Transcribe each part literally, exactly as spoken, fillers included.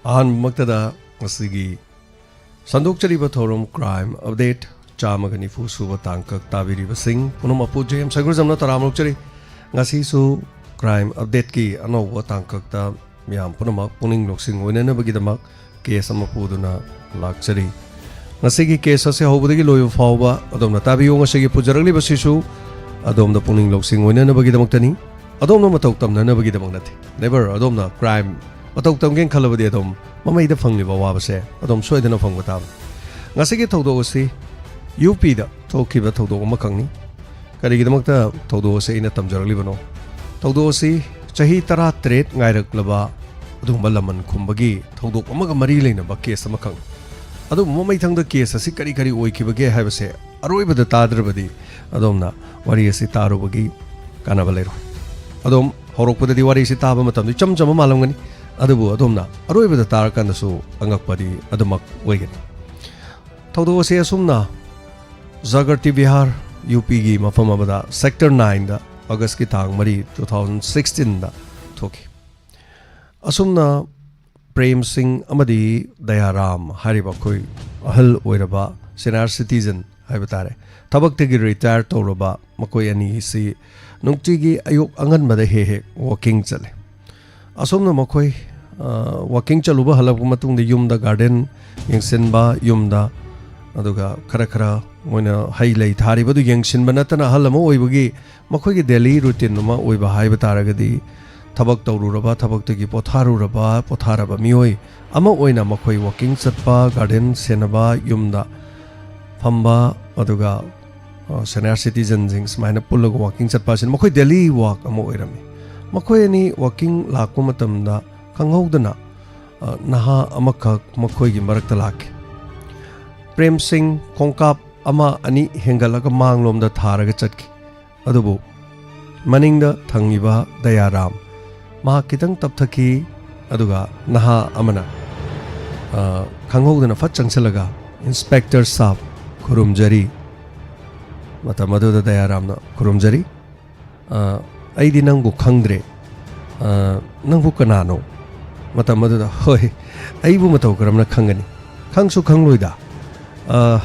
ꯑꯍꯥꯟꯕꯃꯛꯇꯗ ꯉꯁꯤꯒꯤ ꯁꯟꯗꯣꯛꯆꯔꯤꯕ ꯊꯧꯔꯝ Crime Update ꯆꯥꯝꯃꯒ ꯅꯤꯐꯨ ꯁꯨꯕ ꯇꯥꯡꯀꯛ ꯇꯥꯕꯤꯔꯤꯕꯁꯤꯡ ꯄꯨꯝꯅꯃꯛꯄꯨ ꯖꯦ ꯑꯦꯝ ꯁꯒꯨꯔꯖꯝꯅ ꯇꯔꯥꯝꯅ ꯑꯣꯛꯆꯔꯤ꯫ ꯉꯁꯤꯁꯨ Crime Updateꯀꯤ ꯑꯅꯧꯕ ꯇꯥꯡꯀꯛꯇ ꯃꯤꯌꯥꯝ ꯄꯨꯝꯅꯃꯛ ꯄꯨꯛꯅꯤꯡ ꯂꯧꯁꯤꯡ ꯑꯣꯏꯅꯅꯕꯒꯤꯗꯃꯛ ꯀꯦꯁ ꯑꯃ ꯄꯨꯗꯨꯅ ꯂꯥꯛꯆꯔꯤ꯫ ꯉꯁꯤꯒꯤ ꯀꯦꯁ ꯑꯁꯤ ꯍꯧꯕꯗꯒꯤ ꯂꯣꯏꯕ ꯐꯥꯎꯕ ꯑꯗꯣꯝꯅ ꯇꯥꯕꯤꯌꯨ꯫ ꯉꯁꯤꯒꯤ ꯄꯨꯖꯔꯛꯂꯤꯕꯁꯤꯁꯨ ꯑꯗꯣꯝꯗ ꯄꯨꯛꯅꯤꯡ ꯂꯧꯁꯤꯡ ꯑꯣꯏꯅꯅꯕꯒꯤꯗꯃꯛꯇꯅꯤ꯫ ꯑꯗꯣꯝꯅ ꯃꯇꯧ ꯇꯝꯅꯅꯕꯒꯤꯗꯃꯛ ꯅꯠꯇꯦ꯫ Never ꯑꯗꯣꯝꯅ crime ꯃꯇꯧ ꯇꯝꯒꯦꯅ ꯈꯜꯂꯕꯗꯤ ꯑꯗꯣꯝ ꯃꯃꯩꯗ ꯐꯪꯂꯤꯕ ꯑꯋꯥꯕꯁꯦ ꯑꯗꯣꯝ ꯁꯣꯏꯗꯅ ꯐꯪꯕ ꯇꯥꯕꯅꯤ꯫ ꯉꯁꯤꯒꯤ ꯊꯧꯗꯣꯛ ꯑꯁꯤ ꯌꯨ ꯄꯤꯗ ꯊꯣꯛꯈꯤꯕ ꯊꯧꯗꯣꯛ ꯑꯃꯈꯛꯅꯤ꯫ ꯀꯔꯤꯒꯤꯗꯃꯛꯇ ꯊꯧꯗꯣꯛ ꯑꯁꯤ ꯑꯩꯅ ꯇꯝꯖꯔꯛꯂꯤꯕꯅꯣ? ꯊꯧꯗꯣꯛ ꯑꯁꯤ ꯆꯍꯤ ꯇꯔꯥꯇꯔꯦꯠ ꯉꯥꯏꯔꯛꯂꯕ ꯑꯗꯨꯒꯨꯝꯕ ꯂꯃꯟ ꯈꯨꯝꯕꯒꯤ ꯊꯧꯗꯣꯛ ꯑꯃꯒ ꯃꯔꯤ ꯂꯩꯅꯕ ꯀꯦꯁ ꯑꯃꯈꯛꯅꯤ꯫ ꯑꯗꯨꯕꯨ ꯃꯃꯩꯊꯪꯗ ꯀꯦꯁ ꯑꯁꯤ ꯀꯔꯤ ꯀꯔꯤ ꯑꯣꯏꯈꯤꯕꯒꯦ ꯍꯥꯏꯕꯁꯦ ꯑꯔꯣꯏꯕꯗ ꯇꯥꯗ꯭ꯔꯕꯗꯤ ꯑꯗꯣꯝꯅ ꯋꯥꯔꯤ ꯑꯁꯤ ꯇꯥꯔꯨꯕꯒꯤ ꯀꯥꯟꯅꯕ ꯂꯩꯔꯣꯏ꯫ ꯑꯗꯣꯝ ꯍꯧꯔꯛꯄꯗꯗꯤ ꯋꯥꯔꯤꯁꯤ ꯇꯥꯕ ꯃꯇꯝꯗ ꯏꯆꯝ ꯆꯝꯕ ꯃꯥꯜꯂꯝꯒꯅꯤ, ꯑꯗꯨꯕꯨ ꯑꯗꯣꯝꯅ ꯑꯔꯣꯏꯕꯗ ꯇꯥꯔꯀꯥꯟꯗꯁꯨ ꯑꯉꯛꯄꯗꯤ ꯑꯗꯨꯃꯛ ꯑꯣꯏꯒꯅꯤ꯫ ꯊꯧꯗꯣꯛ ꯑꯁꯤ ꯑꯁꯨꯝꯅ ꯖꯥꯒꯔꯇꯤ ꯕꯤꯍꯥꯔ, ꯌꯨ ꯄꯤꯒꯤ ꯃꯐꯝ ꯑꯃꯗ, ꯁꯦꯛꯇꯔ ꯅꯥꯏꯟꯗ ꯑꯣꯒꯁꯀꯤ ꯇꯥꯡ ꯃꯔꯤ, two thousand sixteenꯗ ꯊꯣꯛꯈꯤ꯫ ꯑꯁꯨꯝꯅ ꯄ꯭ꯔꯦꯝ ꯁꯤꯡ ꯑꯃꯗꯤ ꯗꯌꯥꯔꯥꯝ ꯍꯥꯏꯔꯤꯕ ꯑꯩꯈꯣꯏ ꯑꯍꯜ ꯑꯣꯏꯔꯕ ꯁꯦꯅꯤꯌꯔ ꯁꯤꯇꯤꯖꯟ ꯍꯥꯏꯕ ꯇꯥꯔꯦ, ꯊꯕꯛꯇꯒꯤ ꯔꯤꯇꯥꯌꯔ ꯇꯧꯔꯕ ꯃꯈꯣꯏ ꯑꯅꯤ ꯑꯁꯤ ꯅꯨꯡꯇꯤꯒꯤ ꯑꯌꯨꯛ ꯑꯉꯟꯕꯗ ꯍꯦꯛ ꯍꯦꯛ ꯋꯥꯀꯤꯡ ꯆꯠꯂꯤ꯫ ꯑꯁꯨꯝꯅ ꯃꯈꯣꯏ, ꯑ, ꯋꯥꯀꯤꯡ ꯆꯠꯂꯨꯕ ꯍꯜꯂꯛꯄ ꯃꯇꯨꯡꯗ ꯌꯨꯝꯗ ꯒꯥꯔꯗꯦꯟ ꯌꯦꯡꯁꯤꯟꯕ, ꯌꯨꯝꯗ, ꯑꯗꯨꯒ ꯈꯔ ꯈꯔ ꯃꯣꯏꯅ ꯍꯩ ꯂꯩ ꯊꯥꯔꯤꯕꯗꯨ ꯌꯦꯡꯁꯤꯟꯕ ꯅꯠꯇꯅ ꯑꯍꯜ ꯑꯃ ꯑꯣꯏꯕꯒꯤ ꯃꯈꯣꯏꯒꯤ ꯗꯦꯂꯤ ꯔꯨꯇꯤꯟ ꯑꯃ ꯑꯣꯏꯕ ꯍꯥꯏꯕ ꯇꯥꯔꯒꯗꯤ, ꯊꯕꯛ ꯇꯧꯔꯨꯔꯕ, ꯊꯕꯛꯇꯒꯤ ꯄꯣꯊꯥꯔꯨꯔꯕ, ꯄꯣꯊꯥꯔꯕ ꯃꯤꯑꯣꯏ ꯑꯃ ꯑꯣꯏꯅ ꯃꯈꯣꯏ ꯋꯥꯀꯤꯡ ꯆꯠꯄ, ꯒꯥꯔꯗꯦꯟ ꯁꯦꯟꯅꯕ, ꯌꯨꯝꯗ ꯐꯝꯕ, ꯑꯗꯨꯒ, ꯑ, ꯁꯦꯅꯤꯌꯔ ꯁꯤꯇꯤꯖꯟꯁꯤꯡ ꯁꯨꯃꯥꯏꯅ ꯄꯨꯜꯂꯒ ꯋꯥꯀꯤꯡ ꯆꯠꯄ ꯑꯁꯤꯅ ꯃꯈꯣꯏ ꯗꯦꯂꯤ ꯋꯥꯛ ꯑꯃ ꯑꯣꯏꯔꯝꯃꯤ꯫ ꯃꯈꯣꯏ ꯑꯅꯤ ꯋꯥꯀꯤꯡ ꯂꯥꯛꯄ ꯃꯇꯝꯗ ꯈꯪꯍꯧꯗꯅ, ꯑ, ꯅꯍꯥ ꯑꯃꯈꯛ ꯃꯈꯣꯏꯒꯤ ꯃꯔꯛꯇ ꯂꯥꯛꯈꯤ꯫ ꯄ꯭ꯔꯦꯝ ꯁꯤꯡ ꯈꯣꯡꯀꯥꯞ ꯑꯃ ꯑꯅꯤ ꯍꯦꯟꯒꯠꯂꯒ ꯃꯥꯡꯂꯣꯝꯗ ꯊꯥꯔꯒ ꯆꯠꯈꯤ꯫ ꯑꯗꯨꯕꯨ ꯃꯅꯤꯡꯗ ꯊꯪꯉꯤꯕ ꯗꯌꯥꯔꯥꯝ, ꯃꯍꯥꯛ ꯈꯤꯇꯪ ꯇꯞꯊꯈꯤ꯫ ꯑꯗꯨꯒ ꯅꯍꯥ ꯑꯃꯅ, ꯑ, ꯈꯪꯍꯧꯗꯅ ꯐꯠ ꯆꯪꯁꯤꯜꯂꯒ, "ꯏꯟꯁꯄꯦꯛꯇꯔ ꯁꯥꯕ, ꯈꯨꯔꯨꯝꯖꯔꯤ"꯫ ꯃꯇꯝ ꯑꯗꯨꯗ ꯗꯌꯥꯔꯥꯝꯅ, "ꯈꯨꯔꯨꯝꯖꯔꯤ꯫ ꯑ, ꯑꯩꯗꯤ ꯅꯪꯕꯨ ꯈꯪꯗ꯭ꯔꯦ꯫ ꯑ, ꯅꯪꯕꯨ ꯀꯅꯥꯅꯣ?" ꯃꯇꯝ ꯑꯗꯨꯗ, "ꯍꯣꯏ, ꯑꯩꯕꯨ ꯃꯇꯧ ꯀꯔꯝꯅ ꯈꯪꯒꯅꯤ? ꯈꯪꯁꯨ ꯈꯪꯂꯣꯏꯗ"꯫ ꯑ,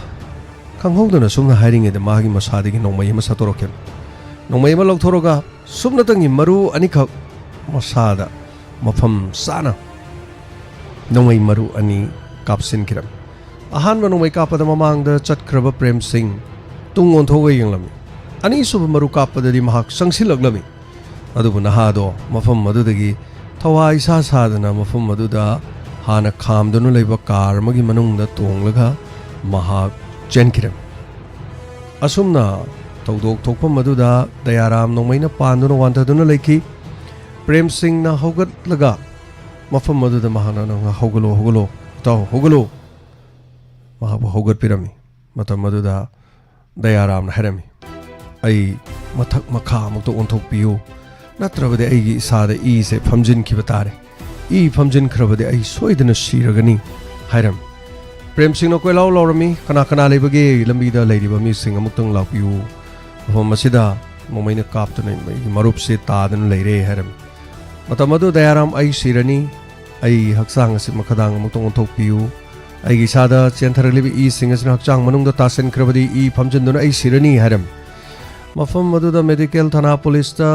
ꯈꯪꯍꯧꯗꯅ ꯁꯨꯝꯅ ꯍꯥꯏꯔꯤꯉꯩꯗ ꯃꯥꯒꯤ ꯃꯁꯥꯗꯒꯤ ꯅꯣꯡꯃꯩ ꯑꯃ ꯁꯠꯇꯣꯔꯛꯈꯤꯕꯅꯤ꯫ ꯅꯣꯡꯃꯩ ꯑꯃ ꯂꯧꯊꯣꯔꯒ ꯁꯨꯞꯅꯇꯪꯒꯤ ꯃꯔꯨ ꯑꯅꯤꯈꯛ ꯃꯁꯥꯗ ꯃꯐꯝ ꯆꯥꯅ ꯅꯣꯡꯃꯩ ꯃꯔꯨ ꯑꯅꯤ ꯀꯥꯞꯁꯤꯟꯈꯤꯔꯝꯃꯤ꯫ ꯑꯍꯥꯟꯕ ꯅꯣꯡꯃꯩ ꯀꯥꯞꯄꯗ ꯃꯃꯥꯡꯗ ꯆꯠꯈ꯭ꯔꯕ ꯄ꯭ꯔꯦꯝ ꯁꯤꯡ ꯇꯨꯡ ꯑꯣꯟꯊꯣꯛꯑꯒ ꯌꯦꯡꯂꯝꯃꯤ꯫ ꯑꯅꯤꯁꯨꯕ ꯃꯔꯨ ꯀꯥꯞꯄꯗꯗꯤ ꯃꯍꯥꯛ ꯆꯪꯁꯤꯜꯂꯛꯂꯝꯃꯤ꯫ ꯑꯗꯨꯕꯨ ꯅꯍꯥ ꯑꯗꯣ ꯃꯐꯝ ꯑꯗꯨꯗꯒꯤ ꯊꯋꯥ ꯏꯁꯥ ꯁꯥꯗꯅ ꯃꯐꯝ ꯑꯗꯨꯗ ꯍꯥꯟꯅ ꯈꯥꯝꯗꯨꯅ ꯂꯩꯕ ꯀꯥꯔ ꯑꯃꯒꯤ ꯃꯅꯨꯡꯗ ꯇꯣꯡꯂꯒ ꯃꯍꯥꯛ ꯆꯦꯟꯈꯤꯔꯝꯃꯤ꯫ ꯑꯁꯨꯝꯅ ꯊꯧꯗꯣꯛ ꯊꯣꯛꯐꯝ ꯑꯗꯨꯗ ꯗꯌꯥꯔꯥꯝ ꯅꯣꯡꯃꯩꯅ ꯄꯥꯟꯗꯨꯅ ꯋꯥꯟꯊꯗꯨꯅ ꯂꯩꯈꯤ꯫ ꯄ꯭ꯔꯦꯝ ꯁꯤꯡꯅ ꯍꯧꯒꯠꯂꯒ ꯃꯐꯝ ꯑꯗꯨꯗ ꯃꯍꯥꯛꯅ, "ꯍꯧꯒꯠꯂꯣ, ꯍꯧꯒꯠꯂꯣ, ꯏꯇꯥꯎ, ꯍꯧꯒꯠꯂꯣ"꯫ ꯃꯍꯥꯛꯄꯨ ꯍꯧꯒꯠꯄꯤꯔꯝꯃꯤ꯫ ꯃꯇꯝ ꯑꯗꯨꯗ ꯗꯌꯥꯔꯥꯝꯅ ꯍꯥꯏꯔꯝꯃꯤ, "ꯑꯩ ꯃꯊꯛ ꯃꯈꯥ ꯑꯃꯨꯛꯇ ꯑꯣꯟꯊꯣꯛꯄꯤꯌꯨ, ꯅꯠꯇ꯭ꯔꯕꯗꯤ ꯑꯩꯒꯤ ꯏꯁꯥꯗ ꯏꯁꯦ ꯐꯝꯖꯤꯟꯈꯤꯕ ꯇꯥꯔꯦ꯫ ꯏ ꯐꯝꯖꯤꯟꯈ꯭ꯔꯕꯗꯤ ꯑꯩ ꯁꯣꯏꯗꯅ ꯁꯤꯔꯒꯅꯤ" ꯍꯥꯏꯔꯝꯃꯤ꯫ ꯄ꯭ꯔꯦꯝ ꯁꯤꯡꯅ ꯀꯣꯏꯂꯥꯎ ꯂꯥꯎꯔꯝꯃꯤ, "ꯀꯅꯥ ꯀꯅꯥ ꯂꯩꯕꯒꯦ? ꯂꯝꯕꯤꯗ ꯂꯩꯔꯤꯕ ꯃꯤꯁꯤꯡ ꯑꯃꯨꯛꯇꯪ ꯂꯥꯛꯄꯤꯌꯨ꯫ ꯃꯐꯝ ꯑꯁꯤꯗ ꯅꯣꯡꯃꯩꯅ ꯀꯥꯞꯇꯨꯅ ꯑꯩꯒꯤ ꯃꯔꯨꯞꯁꯦ ꯇꯥꯗꯨꯅ ꯂꯩꯔꯦ" ꯍꯥꯏꯔꯝꯃꯤ꯫ ꯃꯇꯝ ꯑꯗꯨ ꯗꯌꯥꯔꯥꯝ, "ꯑꯩ ꯁꯤꯔꯅꯤ, ꯑꯩ ꯍꯛꯆꯥꯡ ꯑꯁꯤ ꯃꯈꯥꯗꯥꯡ ꯑꯃꯨꯛꯇꯪ ꯑꯣꯟꯊꯣꯛꯄꯤꯌꯨ, ꯑꯩꯒꯤ ꯏꯁꯥꯗ ꯆꯦꯟꯊꯔꯛꯂꯤꯕ ꯏꯁꯤꯡ ꯑꯁꯤꯅ ꯍꯛꯆꯥꯡ ꯃꯅꯨꯡꯗ ꯇꯥꯁꯤꯟꯈ꯭ꯔꯕꯗꯤ ꯏ ꯐꯝꯖꯤꯟꯗꯨꯅ ꯑꯩ ꯁꯤꯔꯅꯤ" ꯍꯥꯏꯔꯝꯃꯤ꯫ ꯃꯐꯝ ꯑꯗꯨꯗ ꯃꯦꯗꯤꯀꯦꯜ ꯊꯥꯅꯥ ꯄꯨꯂꯤꯁꯇ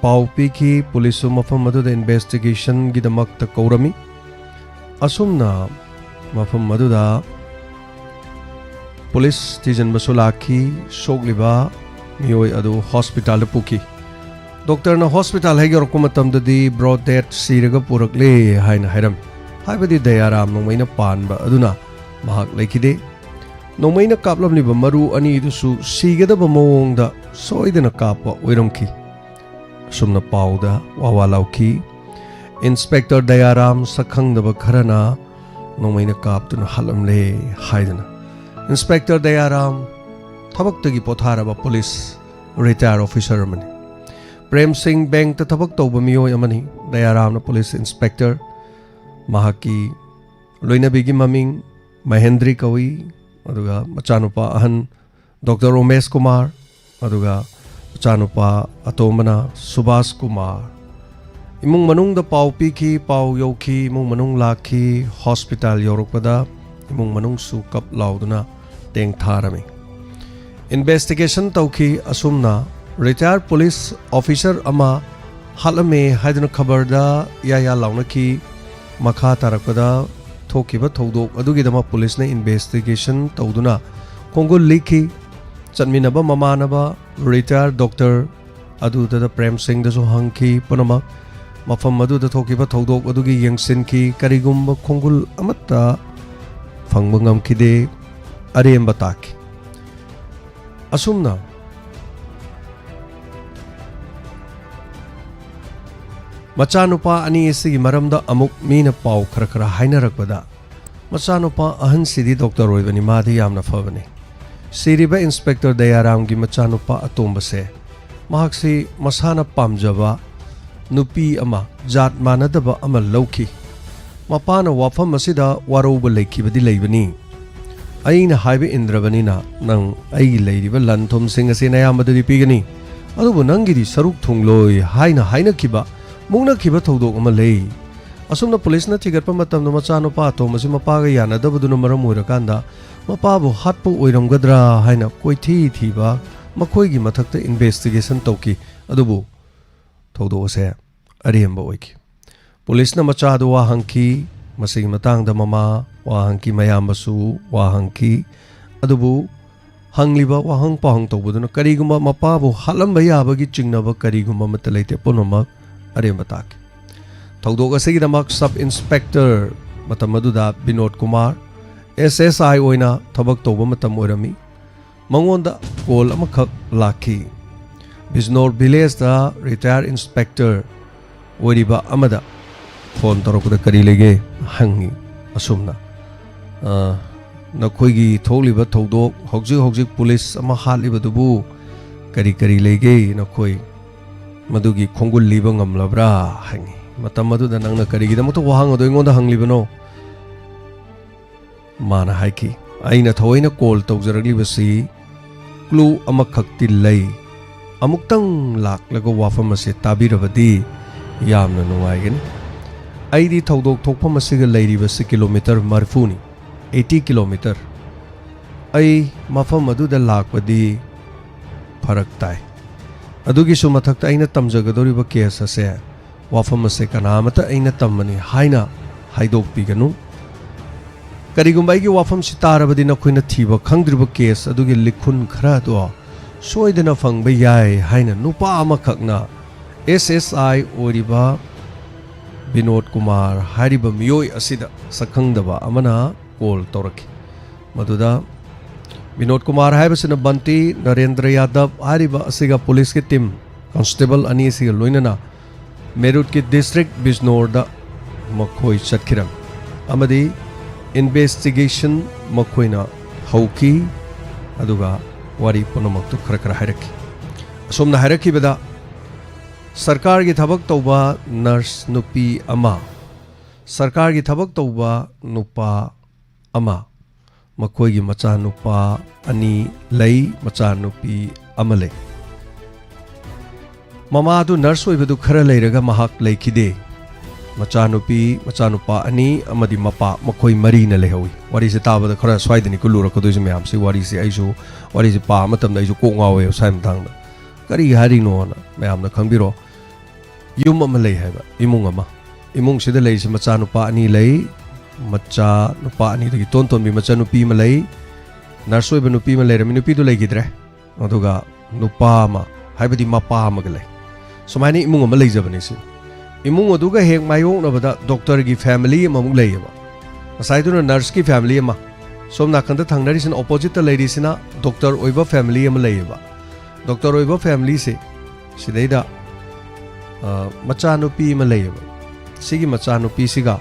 ꯄꯥꯎ ꯄꯤꯈꯤ꯫ ꯄꯨꯂꯤꯁꯁꯨ ꯃꯐꯝ ꯑꯗꯨꯗ ꯏꯟꯚꯦꯁꯇꯤꯒꯦꯁꯟꯒꯤꯗꯃꯛꯇ ꯀꯧꯔꯝꯃꯤ꯫ ꯑꯁꯨꯝꯅ ꯃꯐꯝ ꯑꯗꯨꯗ ꯄꯨꯂꯤꯁ ꯊꯤꯖꯤꯟꯕꯁꯨ ꯂꯥꯛꯈꯤ꯫ ꯁꯣꯛꯂꯤꯕ ꯃꯤꯑꯣꯏ ꯑꯗꯨ ꯍꯣꯁꯄꯤꯇꯥꯜꯗ ꯄꯨꯈꯤ꯫ ꯗꯣꯛꯇꯔꯅ ꯍꯣꯁꯄꯤꯇꯥꯜ ꯍꯦꯛ ꯌꯧꯔꯛꯄ ꯃꯇꯝꯗꯗꯤ ꯕ꯭ꯔꯣꯗ ꯗꯦꯠ, ꯁꯤꯔꯒ ꯄꯨꯔꯛꯂꯦ ꯍꯥꯏꯅ ꯍꯥꯏꯔꯝꯃꯤ꯫ ꯍꯥꯏꯕꯗꯤ ꯗꯌꯥꯔꯥꯝ ꯅꯣꯡꯃꯩꯅ ꯄꯥꯟꯕ ꯑꯗꯨꯅ ꯃꯍꯥꯛ ꯂꯩꯈꯤꯗꯦ꯫ ꯅꯣꯡꯃꯩꯅ ꯀꯥꯞꯂꯝꯂꯤꯕ ꯃꯔꯨ ꯑꯅꯤꯗꯨꯁꯨ ꯁꯤꯒꯗꯕ ꯃꯑꯣꯡꯗ ꯁꯣꯏꯗꯅ ꯀꯥꯞꯄ ꯑꯣꯏꯔꯝꯈꯤ꯫ ꯑꯁꯨꯝꯅ ꯄꯥꯎꯗ ꯋꯥ ꯋꯥ ꯂꯥꯎꯈꯤ꯫ ꯏꯟꯁꯄꯦꯛꯇꯔ ꯗꯌꯥꯔꯥꯝ ꯁꯛꯈꯪꯗꯕ ꯈꯔꯅ ꯅꯣꯡꯃꯩꯅ ꯀꯥꯞꯇꯨꯅ ꯍꯥꯠꯂꯝꯂꯦ ꯍꯥꯏꯗꯨꯅ꯫ ꯏꯟꯁꯄꯦꯛꯇꯔ ꯗꯌꯥꯔꯥꯝ ꯊꯕꯛꯇꯒꯤ ꯄꯣꯊꯥꯔꯕ ꯄꯨꯂꯤꯁ ꯔꯤꯇꯥꯌꯔ ꯑꯣꯐꯤꯁꯔ ꯑꯃꯅꯤ꯫ ꯄ꯭ꯔꯦꯝ ꯁꯤꯡ ꯕꯦꯡꯛꯇ ꯊꯕꯛ ꯇꯧꯕ ꯃꯤꯑꯣꯏ ꯑꯃꯅꯤ꯫ ꯗꯌꯥꯔꯥꯝꯅ ꯄꯨꯂꯤꯁ ꯏꯟꯁꯄꯦꯛꯇꯔ, ꯃꯍꯥꯛꯀꯤ ꯂꯣꯏꯅꯕꯤꯒꯤ ꯃꯃꯤꯡ ꯃꯍꯦꯟꯗ꯭ꯔꯤ ꯀꯧꯏ, ꯑꯗꯨꯒ ꯃꯆꯥꯅꯨꯄꯥ ꯑꯍꯟ ꯗꯣꯛꯇꯔ ꯎꯃꯦꯁ ꯀꯨꯃꯥꯔ, ꯑꯗꯨꯒ ꯃꯆꯥꯅꯨꯄꯥ ꯑꯇꯣꯝꯕꯅ ꯁꯨꯕꯥꯁ ꯀꯨꯃꯥꯔ꯫ ꯏꯃꯨꯡ ꯃꯅꯨꯡꯗ ꯄꯥꯎ ꯄꯤꯈꯤ, ꯄꯥꯎ ꯌꯧꯈꯤ, ꯏꯃꯨꯡ ꯃꯅꯨꯡ ꯂꯥꯛꯈꯤ꯫ ꯍꯣꯁꯄꯤꯇꯥꯜ ꯌꯧꯔꯛꯄꯗ ꯏꯃꯨꯡ ꯃꯅꯨꯡꯁꯨ ꯀꯞ ꯂꯥꯎꯗꯨꯅ ꯇꯦꯡꯊꯥꯔꯝꯃꯤ꯫ ꯏꯟꯚꯦꯁꯇꯤꯒꯦꯁꯟ ꯇꯧꯈꯤ꯫ ꯑꯁꯨꯝꯅ ꯔꯤꯇꯥꯌꯔ ꯄꯨꯂꯤꯁ ꯑꯣꯐꯤꯁꯔ ꯑꯃ ꯍꯥꯠꯂꯝꯃꯦ ꯍꯥꯏꯗꯨꯅ ꯈꯕꯔꯗ ꯌꯥ ꯌꯥ ꯂꯥꯎꯅꯈꯤ꯫ ꯃꯈꯥ ꯇꯥꯔꯛꯄꯗ ꯊꯣꯛꯈꯤꯕ ꯊꯧꯗꯣꯛ ꯑꯗꯨꯒꯤꯗꯃꯛ ꯄꯨꯂꯤꯁꯅ ꯏꯟꯚꯦꯁꯇꯤꯒꯦꯁꯟ ꯇꯧꯗꯨꯅ ꯈꯣꯡꯒꯨꯜ ꯂꯤꯈꯤ꯫ ꯆꯠꯃꯤꯟꯅꯕ ꯃꯃꯥꯟꯅꯕ ꯔꯤꯇꯥꯌꯔ ꯗꯣꯛꯇꯔ ꯑꯗꯨꯗ ꯄ꯭ꯔꯦꯝ ꯁꯤꯡꯗꯁꯨ ꯍꯪꯈꯤ꯫ ꯄꯨꯝꯅꯃꯛ ꯃꯐꯝ ꯑꯗꯨꯗ ꯊꯣꯛꯈꯤꯕ ꯊꯧꯗꯣꯛ ꯑꯗꯨꯒꯤ ꯌꯦꯡꯁꯤꯟꯈꯤ꯫ ꯀꯔꯤꯒꯨꯝꯕ ꯈꯣꯡꯒꯨꯜ ꯑꯃꯠꯇ ꯐꯪꯕ ꯉꯝꯈꯤꯗꯦ꯫ ꯑꯔꯦꯝꯕ ꯇꯥꯈꯤ꯫ ꯑꯁꯨꯝꯅ ꯃꯆꯥꯅꯨꯄꯥ ꯑꯅꯤ ꯑꯁꯤꯒꯤ ꯃꯔꯝꯗ ꯑꯃꯨꯛ ꯃꯤꯅ ꯄꯥꯎ ꯈꯔ ꯈꯔ ꯍꯥꯏꯅꯔꯛꯄꯗ, ꯃꯆꯥꯅꯨꯄꯥ ꯑꯍꯟꯁꯤꯗꯤ ꯗꯣꯛꯇꯔ ꯑꯣꯏꯕꯅꯤ, ꯃꯥꯗꯤ ꯌꯥꯝꯅ ꯐꯕꯅꯤ꯫ ꯁꯤꯔꯤꯕ ꯏꯟꯁꯄꯦꯛꯇꯔ ꯗꯌꯥꯔꯥꯝꯒꯤ ꯃꯆꯥꯅꯨꯄꯥ ꯑꯇꯣꯝꯕꯁꯦ, ꯃꯍꯥꯛꯁꯤ ꯃꯁꯥꯅ ꯄꯥꯝꯖꯕ ꯅꯨꯄꯤ ꯑꯃ, ꯖꯥꯠ ꯃꯥꯟꯅꯗꯕ ꯑꯃ ꯂꯧꯈꯤ꯫ ꯃꯄꯥꯅ ꯋꯥꯐꯝ ꯑꯁꯤꯗ ꯋꯥꯔꯧꯕ ꯂꯩꯈꯤꯕꯗꯤ ꯂꯩꯕꯅꯤ꯫ "ꯑꯩꯅ ꯍꯥꯏꯕ ꯏꯟꯗ꯭ꯔꯕꯅꯤꯅ ꯅꯪ ꯑꯩꯒꯤ ꯂꯩꯔꯤꯕ ꯂꯟ ꯊꯨꯝꯁꯤꯡ ꯑꯁꯤ ꯅꯌꯥꯝꯕꯗꯗꯤ ꯄꯤꯒꯅꯤ, ꯑꯗꯨꯕꯨ ꯅꯪꯒꯤꯗꯤ ꯁꯔꯨꯛ ꯊꯨꯡꯂꯣꯏ" ꯍꯥꯏꯅ ꯍꯥꯏꯅꯈꯤꯕ, ꯃꯨꯛꯅꯈꯤꯕ ꯊꯧꯗꯣꯛ ꯑꯃ ꯂꯩ꯫ ꯑꯁꯨꯝꯅ ꯄꯨꯂꯤꯁꯅ ꯊꯤꯒꯠꯄ ꯃꯇꯝꯗ ꯃꯆꯥꯅꯨꯄꯥ ꯑꯇꯣꯝꯕꯁꯤ ꯃꯄꯥꯒ ꯌꯥꯅꯗꯕꯗꯨꯅ ꯃꯔꯝ ꯑꯣꯏꯔꯀꯥꯟꯗ ꯃꯄꯥꯕꯨ ꯍꯥꯠꯄ ꯑꯣꯏꯔꯝꯒꯗ꯭ꯔꯥ ꯍꯥꯏꯅ ꯀꯣꯏꯊꯤ ꯊꯤꯕ, ꯃꯈꯣꯏꯒꯤ ꯃꯊꯛꯇ ꯏꯟꯚꯦꯁꯇꯤꯒꯦꯁꯟ ꯇꯧꯈꯤ꯫ ꯑꯗꯨꯕꯨ ꯊꯧꯗꯣꯛ ꯑꯁꯦ ꯑꯔꯦꯝꯕ ꯑꯣꯏꯈꯤ꯫ ꯄꯨꯂꯤꯁꯅ ꯃꯆꯥꯗꯨ ꯋꯥ ꯍꯪꯈꯤ꯫ ꯃꯁꯤꯒꯤ ꯃꯇꯥꯡꯗ ꯃꯃꯥ ꯋꯥ ꯍꯪꯈꯤ, ꯃꯌꯥꯝꯕꯁꯨ ꯋꯥ ꯍꯪꯈꯤ꯫ ꯑꯗꯨꯕꯨ ꯍꯪꯂꯤꯕ ꯋꯥꯍꯪ ꯄꯥꯎꯍꯪ ꯇꯧꯕꯗꯨꯅ ꯀꯔꯤꯒꯨꯝꯕ ꯃꯄꯥꯕꯨ ꯍꯥꯠꯂꯝꯕ ꯌꯥꯕꯒꯤ ꯆꯤꯡꯅꯕ ꯀꯔꯤꯒꯨꯝꯕ ꯑꯃꯠꯇ ꯂꯩꯇꯦ꯫ ꯄꯨꯝꯅꯃꯛ ꯑꯔꯦꯝꯕ ꯇꯥꯈꯤ꯫ ꯊꯧꯗꯣꯛ ꯑꯁꯤꯒꯤꯗꯃꯛ ꯁꯕ ꯏꯟꯁꯄꯦꯛꯇꯔ, ꯃꯇꯝ ꯑꯗꯨꯗ ꯕꯤꯅꯣꯗ ꯀꯨꯃꯥꯔ, ꯑꯦꯁ ꯑꯦꯁ ꯑꯥꯏ ꯑꯣꯏꯅ ꯊꯕꯛ ꯇꯧꯕ ꯃꯇꯝ ꯑꯣꯏꯔꯝꯃꯤ, ꯃꯉꯣꯟꯗ ꯀꯣꯜ ꯑꯃꯈꯛ ꯂꯥꯛꯈꯤ꯫ ꯕꯤꯖꯅꯣꯔ ꯚꯤꯂꯦꯖꯇ ꯔꯤꯇꯥꯌꯔ ꯏꯟꯁꯄꯦꯛꯇꯔ ꯑꯣꯏꯔꯤꯕ ꯑꯃꯗ ꯐꯣꯟ ꯇꯧꯔꯛꯄꯗ "ꯀꯔꯤ ꯂꯩꯒꯦ?" ꯍꯪꯉꯤ꯫ ꯑꯁꯨꯝꯅ, "ꯑ, ꯅꯈꯣꯏꯒꯤ ꯊꯣꯛꯂꯤꯕ ꯊꯧꯗꯣꯛ, ꯍꯧꯖꯤꯛ ꯍꯧꯖꯤꯛ ꯄꯨꯂꯤꯁ ꯑꯃ ꯍꯥꯠꯂꯤꯕꯗꯨꯕꯨ ꯀꯔꯤ ꯀꯔꯤ ꯂꯩꯒꯦ? ꯅꯈꯣꯏ ꯃꯗꯨꯒꯤ ꯈꯣꯡꯒꯨꯜ ꯂꯤꯕ ꯉꯝꯂꯕ꯭ꯔꯥ?" ꯍꯪꯉꯤ꯫ "ꯃꯇꯝ ꯑꯗꯨꯗ ꯅꯪꯅ ꯀꯔꯤꯒꯤꯗꯃꯛꯇ ꯋꯥꯍꯪ ꯑꯗꯨ ꯑꯩꯉꯣꯟꯗ ꯍꯪꯂꯤꯕꯅꯣ?" ꯃꯥꯅ ꯍꯥꯏꯈꯤ, "ꯑꯩꯅ ꯊꯑꯣꯏꯅ ꯀꯣꯜ ꯇꯧꯖꯔꯛꯂꯤꯕꯁꯤ ꯀ꯭ꯂꯨ ꯑꯃꯈꯛꯇꯤ ꯂꯩ꯫ ꯑꯃꯨꯛꯇꯪ ꯂꯥꯛꯂꯒ ꯋꯥꯐꯝ ꯑꯁꯤ ꯇꯥꯕꯤꯔꯕꯗꯤ ꯌꯥꯝꯅ ꯅꯨꯡꯉꯥꯏꯒꯅꯤ꯫ ꯑꯩꯗꯤ ꯊꯧꯗꯣꯛ ꯊꯣꯛꯐꯝ ꯑꯁꯤꯒ ꯂꯩꯔꯤꯕꯁꯤ ꯀꯤꯂꯣꯃꯤꯇꯔ ꯃꯔꯤꯐꯨꯅꯤ, ꯑꯩꯠꯇꯤ ꯀꯤꯂꯣꯃꯤꯇꯔ꯫ ꯑꯩ ꯃꯐꯝ ꯑꯗꯨꯗ ꯂꯥꯛꯄꯗꯤ ꯐꯔꯛ ꯇꯥꯏ꯫ ꯑꯗꯨꯒꯤꯁꯨ ꯃꯊꯛꯇ ꯑꯩꯅ ꯇꯝꯖꯒꯗꯧꯔꯤꯕ ꯀꯦꯁ ꯑꯁꯦ, ꯋꯥꯐꯝ ꯑꯁꯦ ꯀꯅꯥ ꯑꯃꯠꯇ ꯑꯩꯅ ꯇꯝꯕꯅꯤ ꯍꯥꯏꯅ ꯍꯥꯏꯗꯣꯛꯄꯤꯒꯅꯨ꯫ ꯀꯔꯤꯒꯨꯝꯕ ꯑꯩꯒꯤ ꯋꯥꯐꯝꯁꯤ ꯇꯥꯔꯕꯗꯤ ꯅꯈꯣꯏꯅ ꯊꯤꯕ ꯈꯪꯗ꯭ꯔꯤꯕ ꯀꯦꯁ ꯑꯗꯨꯒꯤ ꯂꯤꯈꯨꯟ ꯈꯔ ꯑꯗꯣ ꯁꯣꯏꯗꯅ ꯐꯪꯕ ꯌꯥꯏ ꯍꯥꯏꯅ ꯅꯨꯄꯥ ꯑꯃꯈꯛꯅ ꯑꯦꯁ ꯑꯦꯁ ꯑꯥꯏ ꯑꯣꯏꯔꯤꯕ ꯕꯤꯅꯣꯗ ꯀꯨꯃꯥꯔ ꯍꯥꯏꯔꯤꯕ ꯃꯤꯑꯣꯏ ꯑꯁꯤꯗ ꯁꯛꯈꯪꯗꯕ ꯑꯃꯅ ꯀꯣꯜ ꯇꯧꯔꯛꯈꯤ꯫ ꯃꯗꯨꯗ ꯕꯤꯅꯣꯗ ꯀꯨꯃꯥꯔ ꯍꯥꯏꯕꯁꯤꯅ ꯕꯟꯇꯤ, ꯅꯔꯦꯟꯗ꯭ꯔ ꯌꯥꯗꯕ ꯍꯥꯏꯔꯤꯕ ꯑꯁꯤꯒ ꯄꯨꯂꯤꯁꯀꯤ ꯇꯤꯝ ꯀꯣꯟꯁꯇꯦꯕꯜ ꯑꯅꯤ ꯑꯁꯤꯒ ꯂꯣꯏꯅꯅ ꯃꯦꯔꯨꯠꯀꯤ ꯗꯤꯁꯇ꯭ꯔꯤꯛ ꯕꯤꯖꯅꯣꯔꯗ ꯃꯈꯣꯏ ꯆꯠꯈꯤꯔꯝꯃꯤ ꯑꯃꯗꯤ ꯏꯟꯚꯦꯁꯇꯤꯒꯦꯁꯟ ꯃꯈꯣꯏꯅ ꯍꯧꯈꯤ꯫ ꯑꯗꯨꯒ ꯋꯥꯔꯤ ꯄꯨꯝꯅꯃꯛꯇꯨ ꯈꯔ ꯈꯔ ꯍꯥꯏꯔꯛꯈꯤ꯫ ꯑꯁꯨꯝꯅ ꯍꯥꯏꯔꯛꯈꯤꯕꯗ, ꯁꯔꯀꯥꯔꯒꯤ ꯊꯕꯛ ꯇꯧꯕ ꯅꯔꯁ ꯅꯨꯄꯤ ꯑꯃ, ꯁꯔꯀꯥꯔꯒꯤ ꯊꯕꯛ ꯇꯧꯕ ꯅꯨꯄꯥ ꯑꯃ, ꯃꯈꯣꯏꯒꯤ ꯃꯆꯥꯅꯨꯄꯥ ꯑꯅꯤ ꯂꯩ, ꯃꯆꯥꯅꯨꯄꯤ ꯑꯃ ꯂꯩ꯫ ꯃꯃꯥꯗꯨ ꯅꯔꯁ ꯑꯣꯏꯕꯗꯨ ꯈꯔ ꯂꯩꯔꯒ ꯃꯍꯥꯛ ꯂꯩꯈꯤꯗꯦ꯫ ꯃꯆꯥꯅꯨꯄꯤ, ꯃꯆꯥꯅꯨꯄꯥ ꯑꯅꯤ ꯑꯃꯗꯤ ꯃꯄꯥ, ꯃꯈꯣꯏ ꯃꯔꯤꯅ ꯂꯩꯍꯧꯏ꯫ ꯋꯥꯔꯤꯁꯦ ꯇꯥꯕꯗ ꯈꯔ ꯁ꯭ꯋꯥꯏꯗꯅꯤꯀꯣ ꯂꯨꯔꯛꯀꯗꯣꯏꯁꯦ ꯃꯌꯥꯝꯁꯤ꯫ ꯋꯥꯔꯤꯁꯦ ꯑꯩꯁꯨ, ꯋꯥꯔꯤꯁꯦ ꯄꯥꯕ ꯃꯇꯝꯗ ꯑꯩꯁꯨ ꯀꯣꯛ ꯉꯥꯎꯋꯦꯕ ꯁ꯭ꯋꯥꯏ ꯃꯇꯥꯡꯗ꯫ ꯀꯔꯤ ꯍꯥꯏꯔꯤꯅꯣꯅ ꯃꯌꯥꯝꯅ ꯈꯪꯕꯤꯔꯣ꯫ ꯌꯨꯝ ꯑꯃ ꯂꯩ ꯍꯥꯏꯕ, ꯏꯃꯨꯡ ꯑꯃ꯫ ꯏꯃꯨꯡꯁꯤꯗ ꯂꯩꯔꯤꯁꯤ ꯃꯆꯥꯅꯨꯄꯥ ꯑꯅꯤ ꯂꯩ꯫ ꯃꯆꯥ ꯅꯨꯄꯥ ꯑꯅꯤꯗꯒꯤ ꯇꯣꯟ ꯇꯣꯟꯕꯤ ꯃꯆꯥꯅꯨꯄꯤ ꯑꯃ ꯂꯩ꯫ ꯅꯔꯁ ꯑꯣꯏꯕ ꯅꯨꯄꯤ ꯑꯃ ꯂꯩꯔꯝꯃꯤ, ꯅꯨꯄꯤꯗꯨ ꯂꯩꯈꯤꯗ꯭ꯔꯦ꯫ ꯑꯗꯨꯒ ꯅꯨꯄꯥ ꯑꯃ, ꯍꯥꯏꯕꯗꯤ ꯃꯄꯥ ꯑꯃꯒ ꯂꯩ꯫ ꯁꯨꯃꯥꯏꯅ ꯏꯃꯨꯡ ꯑꯃ ꯂꯩꯖꯕꯅꯤ ꯁꯤ꯫ ꯏꯃꯨꯡ ꯑꯗꯨꯒ ꯍꯦꯛ ꯃꯥꯌꯣꯛꯅꯕꯗ ꯗꯣꯛꯇꯔꯒꯤ ꯐꯦꯃꯤꯂꯤ ꯑꯃꯃꯨꯛ ꯂꯩꯌꯦꯕ꯫ ꯉꯁꯥꯏꯗꯨꯅ ꯅꯔꯁꯀꯤ ꯐꯦꯃꯤꯂꯤ ꯑꯃ, ꯁꯣꯝ ꯅꯥꯀꯟꯗ ꯊꯪꯅꯔꯤꯁꯤꯅ, ꯑꯣꯄꯣꯖꯤꯠꯇ ꯂꯩꯔꯤꯁꯤꯅ ꯗꯣꯛꯇꯔ ꯑꯣꯏꯕ ꯐꯦꯃꯤꯂꯤ ꯑꯃ ꯂꯩꯌꯦꯕ꯫ ꯗꯣꯛꯇꯔ ꯑꯣꯏꯕ ꯐꯦꯃꯤꯂꯤꯁꯦ ꯁꯤꯗꯩꯗ, ꯑ, ꯃꯆꯥꯅꯨꯄꯤ ꯑꯃ ꯂꯩꯌꯦꯕ꯫ ꯁꯤꯒꯤ ꯃꯆꯥꯅꯨꯄꯤꯁꯤꯒ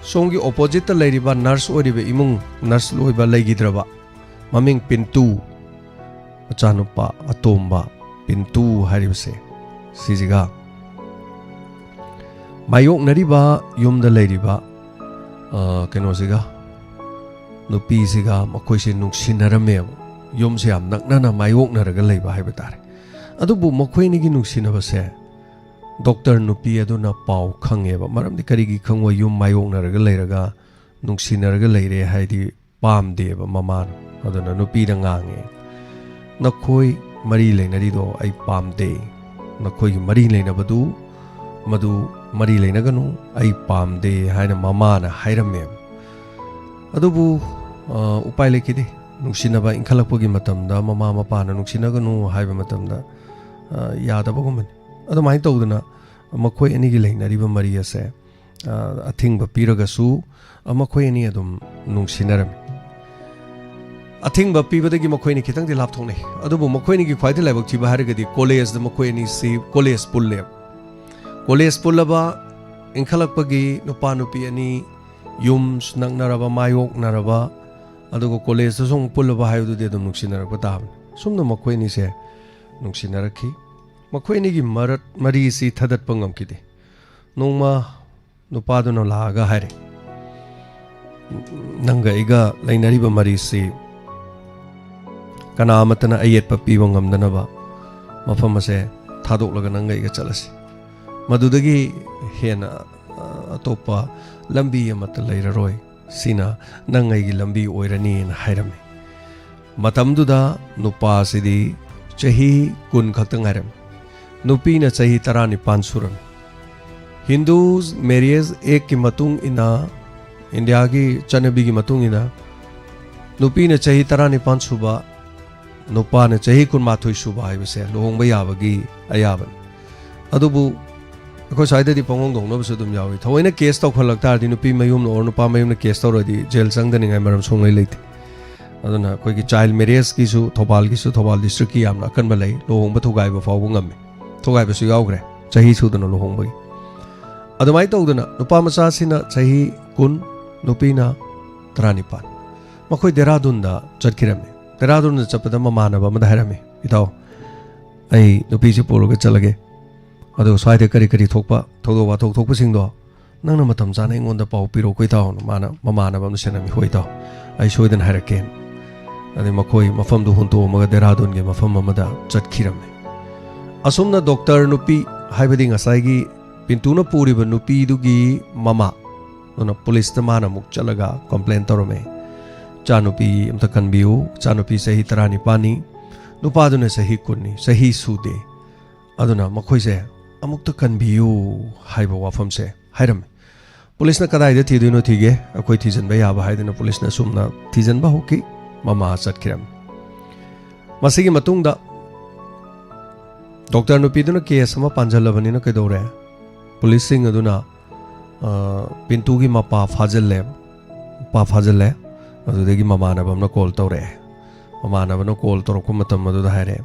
ꯁꯣꯝꯒꯤ ꯑꯣꯄꯣꯖꯤꯠꯇ ꯂꯩꯔꯤꯕ ꯅꯔꯁ ꯑꯣꯏꯔꯤꯕ ꯏꯃꯨꯡ, ꯅꯔꯁ ꯑꯣꯏꯕ ꯂꯩꯈꯤꯗ꯭ꯔꯕ, ꯃꯃꯤꯡ ꯄꯤꯟꯇꯨ, ꯃꯆꯥꯅꯨꯄꯥ ꯑꯇꯣꯝꯕ ꯄꯤꯟꯇꯨ ꯍꯥꯏꯔꯤꯕꯁꯦ, ꯁꯤꯁꯤꯒ ꯃꯥꯌꯣꯛꯅꯔꯤꯕ ꯌꯨꯝꯗ ꯂꯩꯔꯤꯕ, ꯑ, ꯀꯩꯅꯣꯁꯤꯒ, ꯅꯨꯄꯤꯁꯤꯒ ꯃꯈꯣꯏꯁꯦ ꯅꯨꯡꯁꯤꯅꯔꯝꯃꯦꯕ꯫ ꯌꯨꯝꯁꯦ ꯌꯥꯝ ꯅꯛꯅꯅ ꯃꯥꯌꯣꯛꯅꯔꯒ ꯂꯩꯕ ꯍꯥꯏꯕ ꯇꯥꯔꯦ꯫ ꯑꯗꯨꯕꯨ ꯃꯈꯣꯏ ꯑꯅꯤꯒꯤ ꯅꯨꯡꯁꯤꯅꯕꯁꯦ ꯗꯣꯛꯇꯔ ꯅꯨꯄꯤ ꯑꯗꯨꯅ ꯄꯥꯎ ꯈꯪꯉꯦꯕ꯫ ꯃꯔꯝꯗꯤ ꯀꯔꯤꯒꯤ ꯈꯪꯉꯣꯏ? ꯌꯨꯝ ꯃꯥꯌꯣꯛꯅꯔꯒ ꯂꯩꯔꯒ, ꯅꯨꯡꯁꯤꯅꯔꯒ ꯂꯩꯔꯦ ꯍꯥꯏꯗꯤ ꯄꯥꯝꯗꯦꯕ ꯃꯃꯥꯅ꯫ ꯑꯗꯨꯅ ꯅꯨꯄꯤꯗ ꯉꯥꯡꯉꯦ, "ꯅꯈꯣꯏ ꯃꯔꯤ ꯂꯩꯅꯔꯤꯗꯣ ꯑꯩ ꯄꯥꯝꯗꯦ꯫ ꯅꯈꯣꯏꯒꯤ ꯃꯔꯤ ꯂꯩꯅꯕꯗꯨ, ꯃꯗꯨ ꯃꯔꯤ ꯂꯩꯅꯒꯅꯨ, ꯑꯩ ꯄꯥꯝꯗꯦ" ꯍꯥꯏꯅ ꯃꯃꯥꯅ ꯍꯥꯏꯔꯝꯃꯦꯕ꯫ ꯑꯗꯨꯕꯨ, ꯑ, ꯎꯄꯥꯏ ꯂꯩꯈꯤꯗꯦ꯫ ꯅꯨꯡꯁꯤꯅꯕ ꯏꯟꯈꯠꯂꯛꯄꯒꯤ ꯃꯇꯝꯗ ꯃꯃꯥ ꯃꯄꯥꯅ ꯅꯨꯡꯁꯤꯅꯒꯅꯨ ꯍꯥꯏꯕ ꯃꯇꯝꯗ, ꯑ, ꯌꯥꯗꯕꯒꯨꯝꯕꯅꯤ꯫ ꯑꯗꯨꯃꯥꯏꯅ ꯇꯧꯗꯅ ꯃꯈꯣꯏ ꯑꯅꯤꯒꯤ ꯂꯩꯅꯔꯤꯕ ꯃꯔꯤ ꯑꯁꯦ, ꯑ, ꯑꯊꯤꯡꯕ ꯄꯤꯔꯒꯁꯨ, ꯑ, ꯃꯈꯣꯏ ꯑꯅꯤ ꯑꯗꯨꯝ ꯅꯨꯡꯁꯤꯅꯔꯝꯃꯤ꯫ ꯑꯊꯤꯡꯕ ꯄꯤꯕꯗꯒꯤ ꯃꯈꯣꯏꯅꯤ ꯈꯤꯇꯪꯗꯤ ꯂꯥꯞꯊꯣꯛꯅꯩ꯫ ꯑꯗꯨꯕꯨ ꯃꯈꯣꯏꯅꯤꯒꯤ ꯈ꯭ꯋꯥꯏꯗꯒꯤ ꯂꯥꯏꯕꯛ ꯊꯤꯕ ꯍꯥꯏꯔꯒꯗꯤ ꯀꯣꯂꯦꯖꯇ ꯃꯈꯣꯏ ꯑꯅꯤꯁꯤ ꯀꯣꯂꯦꯖ ꯄꯨꯜꯂꯦꯕ꯫ ꯀꯣꯂꯦꯖ ꯄꯨꯜꯂꯕ, ꯏꯟꯈꯠꯂꯛꯄꯒꯤ ꯅꯨꯄꯥ ꯅꯨꯄꯤ ꯑꯅꯤ ꯌꯨꯝ ꯅꯛꯅꯔꯕ, ꯃꯥꯌꯣꯛꯅꯔꯕ, ꯑꯗꯨꯒ ꯀꯣꯂꯦꯖꯇꯁꯨ ꯑꯃꯨꯛ ꯄꯨꯜꯂꯕ ꯍꯥꯏꯕꯗꯨꯗꯤ ꯑꯗꯨꯝ ꯅꯨꯡꯁꯤꯅꯔꯛꯄ ꯇꯥꯕꯅꯤ꯫ ꯁꯨꯝꯅ ꯃꯈꯣꯏ ꯑꯅꯤꯁꯦ ꯅꯨꯡꯁꯤꯅꯔꯛꯈꯤ꯫ ꯃꯈꯣꯏ ꯑꯅꯤꯒꯤ ꯃꯔꯛ, ꯃꯔꯤꯁꯤ ꯊꯥꯗꯠꯄ ꯉꯝꯈꯤꯗꯦ꯫ ꯅꯣꯡꯃ ꯅꯨꯄꯥꯗꯨꯅ ꯂꯥꯛꯑꯒ ꯍꯥꯏꯔꯦ, "ꯅꯪꯒ ꯑꯩꯒ ꯂꯩꯅꯔꯤꯕ ꯃꯔꯤꯁꯤ ꯀꯅꯥ ꯑꯃꯠꯇꯅ ꯑꯌꯦꯠꯄ ꯄꯤꯕ ꯉꯝꯗꯅꯕ ꯃꯐꯝ ꯑꯁꯦ ꯊꯥꯗꯣꯛꯂꯒ ꯅꯪꯒ ꯑꯩꯒ ꯆꯠꯂꯁꯤ꯫ ꯃꯗꯨꯗꯒꯤ ꯍꯦꯟꯅ, ꯑ, ꯑꯇꯣꯞꯄ ꯂꯝꯕꯤ ꯑꯃꯠꯇ ꯂꯩꯔꯔꯣꯏ꯫ ꯁꯤꯅ ꯅꯪ ꯑꯩꯒꯤ ꯂꯝꯕꯤ ꯑꯣꯏꯔꯅꯤꯅ" ꯍꯥꯏꯔꯝꯃꯤ꯫ ꯃꯇꯝꯗꯨꯗ ꯅꯨꯄꯥꯁꯤꯗꯤ ꯆꯍꯤ ꯀꯨꯟ ꯈꯛꯇ ꯉꯥꯏꯔꯝꯃꯤ꯫ ꯅꯨꯄꯤꯅ ꯆꯍꯤ ꯇꯔꯥꯅꯤꯄꯥꯟ ꯁꯨꯔꯝꯃꯤ꯫ ꯍꯤꯟꯗꯨ ꯃꯦꯔꯤꯌꯦꯖ ꯑꯦꯛꯀꯤ ꯃꯇꯨꯡ ꯏꯟꯅ, ꯏꯟꯗꯤꯌꯥꯒꯤ ꯆꯠꯅꯕꯤꯒꯤ ꯃꯇꯨꯡ ꯏꯟꯅ, ꯅꯨꯄꯤꯅ ꯆꯍꯤ ꯇꯔꯥꯅꯤꯄꯥꯟ ꯁꯨꯕ, ꯅꯨꯄꯥꯅ ꯆꯍꯤ ꯀꯨꯟꯃꯥꯊꯣꯏ ꯁꯨꯕ ꯍꯥꯏꯕꯁꯦ ꯂꯨꯍꯣꯡꯕ ꯌꯥꯕꯒꯤ ꯑꯌꯥꯕꯅꯤ꯫ ꯑꯗꯨꯕꯨ ꯑꯩꯈꯣꯏ ꯁ꯭ꯋꯥꯏꯗꯗꯤ ꯄꯪꯍꯣꯡꯗ ꯍꯣꯡꯅꯕꯁꯨ ꯑꯗꯨꯝ ꯌꯥꯎꯏ꯫ ꯊꯑꯣꯏꯅ ꯀꯦꯁ ꯇꯧꯈꯠꯂꯛ ꯇꯥꯔꯗꯤ, ꯅꯨꯄꯤ ꯃꯌꯨꯝꯅ ꯑꯣꯔ ꯅꯨꯄꯥ ꯃꯌꯨꯝꯅ ꯀꯦꯁ ꯇꯧꯔꯗꯤ ꯖꯦꯜ ꯆꯪꯗꯅꯤꯡꯉꯥꯏ ꯃꯔꯝ ꯁꯨꯡꯂꯩ ꯂꯩꯇꯦ꯫ ꯑꯗꯨꯅ ꯑꯩꯈꯣꯏꯒꯤ ꯆꯥꯏꯜ ꯃꯦꯔꯤꯌꯦꯖꯀꯤꯁꯨ ꯊꯧꯕꯥꯜꯒꯤꯁꯨ, ꯊꯧꯕꯥꯜ ꯗꯤꯁꯇ꯭ꯔꯤꯛꯀꯤ ꯌꯥꯝꯅ ꯑꯀꯟꯕ ꯂꯩ, ꯂꯨꯍꯣꯡꯕ ꯊꯨꯒꯥꯏꯕ ꯐꯥꯎꯕ ꯉꯝꯃꯤ꯫ ꯊꯨꯒꯥꯏꯕꯁꯨ ꯌꯥꯎꯈ꯭ꯔꯦ, ꯆꯍꯤ ꯁꯨꯗꯅ ꯂꯨꯍꯣꯡꯕꯒꯤ꯫ ꯑꯗꯨꯃꯥꯏꯅ ꯇꯧꯗꯅ ꯅꯨꯄꯥ ꯃꯆꯥꯁꯤꯅ ꯆꯍꯤ ꯀꯨꯟ, ꯅꯨꯄꯤꯅ ꯇꯔꯥꯅꯤꯄꯥꯟ꯫ ꯃꯈꯣꯏ ꯗꯦꯔꯥꯗꯨꯟꯗ ꯆꯠꯈꯤꯔꯝꯃꯤ꯫ ꯗꯦꯔꯥꯗꯨꯟꯗ ꯆꯠꯄꯗ ꯃꯃꯥꯟꯅꯕ ꯑꯃꯗ ꯍꯥꯏꯔꯝꯃꯤ, "ꯏꯇꯥꯎ, ꯑꯩ ꯅꯨꯄꯤꯁꯤ ꯄꯨꯔꯒ ꯆꯠꯂꯒꯦ, ꯑꯗꯨꯒ ꯁ꯭ꯋꯥꯏꯗ ꯀꯔꯤ ꯀꯔꯤ ꯊꯣꯛꯄ ꯊꯧꯗꯣꯛ ꯋꯥꯊꯣꯛ ꯊꯣꯛꯄꯁꯤꯡꯗꯣ ꯅꯪꯅ ꯃꯇꯝ ꯆꯥꯅ ꯑꯩꯉꯣꯟꯗ ꯄꯥꯎ ꯄꯤꯔꯛꯎꯀꯣ ꯏꯇꯥꯎꯅ", ꯃꯥꯅ ꯃꯃꯥꯟꯅꯕ ꯑꯃꯅ ꯁꯤꯟꯅꯔꯝꯃꯤ꯫ "ꯍꯣꯏ ꯏꯇꯥꯎ, ꯑꯩ ꯁꯣꯏꯗꯅ ꯍꯥꯏꯔꯛꯀꯦ"꯫ ꯑꯗꯩ ꯃꯈꯣꯏ ꯃꯐꯝꯗꯨ ꯍꯨꯟꯇꯣꯛꯑꯝꯃꯒ ꯗꯦꯔꯥꯗꯨꯟꯒꯤ ꯃꯐꯝ ꯑꯃꯗ ꯆꯠꯈꯤꯔꯝꯃꯤ꯫ ꯑꯁꯨꯝꯅ ꯗꯣꯛꯇꯔ ꯅꯨꯄꯤ ꯍꯥꯏꯕꯗꯤ ꯉꯁꯥꯏꯒꯤ ꯄꯤꯟꯇꯨꯅ ꯄꯨꯔꯤꯕ ꯅꯨꯄꯤꯗꯨꯒꯤ ꯃꯃꯥ ꯑꯗꯨꯅ ꯄꯨꯂꯤꯁꯇ ꯃꯥꯅ ꯑꯃꯨꯛ ꯆꯠꯂꯒ ꯀꯝꯄ꯭ꯂꯦꯟ ꯇꯧꯔꯝꯃꯦ, "ꯏꯆꯥꯅꯨꯄꯤ ꯑꯝꯇ ꯀꯟꯕꯤꯌꯨ, ꯏꯆꯥꯅꯨꯄꯤ ꯆꯍꯤ ꯇꯔꯥꯅꯤꯄꯥꯟꯅꯤ, ꯅꯨꯄꯥꯗꯨꯅ ꯆꯍꯤ ꯀꯨꯟꯅꯤ, ꯆꯍꯤ ꯁꯨꯗꯦ, ꯑꯗꯨꯅ ꯃꯈꯣꯏꯁꯦ ꯑꯃꯨꯛꯇ ꯀꯟꯕꯤꯌꯨ" ꯍꯥꯏꯕ ꯋꯥꯐꯝꯁꯦ ꯍꯥꯏꯔꯝꯃꯤ꯫ ꯄꯨꯂꯤꯁꯅ ꯀꯗꯥꯏꯗ ꯊꯤꯗꯣꯏꯅꯣ ꯊꯤꯒꯦ, ꯑꯩꯈꯣꯏ ꯊꯤꯖꯤꯟꯕ ꯌꯥꯕ ꯍꯥꯏꯗꯅ ꯄꯨꯂꯤꯁꯅ ꯑꯁꯨꯝꯅ ꯊꯤꯖꯤꯟꯕ ꯍꯧꯈꯤ꯫ ꯃꯃꯥ ꯆꯠꯈꯤꯔꯝꯃꯤ꯫ ꯃꯁꯤꯒꯤ ꯃꯇꯨꯡꯗ ꯗꯣꯛꯇꯔ ꯅꯨꯄꯤꯗꯨꯅ ꯀꯦꯁ ꯑꯃ ꯄꯥꯟꯖꯜꯂꯕꯅꯤꯅ ꯀꯩꯗꯧꯔꯦ? ꯄꯨꯂꯤꯁꯁꯤꯡ ꯑꯗꯨꯅ, ꯑ, ꯄꯤꯟꯇꯨꯒꯤ ꯃꯄꯥ ꯐꯥꯖꯤꯜꯂꯦ, ꯃꯄꯥ ꯐꯥꯖꯤꯜꯂꯦ꯫ ꯑꯗꯨꯗꯒꯤ ꯃꯃꯥꯟꯅꯕ ꯑꯃꯅ ꯀꯣꯜ ꯇꯧꯔꯛꯑꯦ꯫ ꯃꯃꯥꯟꯅꯕꯅ ꯀꯣꯜ ꯇꯧꯔꯛꯄ ꯃꯇꯝ ꯑꯗꯨꯗ ꯍꯥꯏꯔꯛꯑꯦ,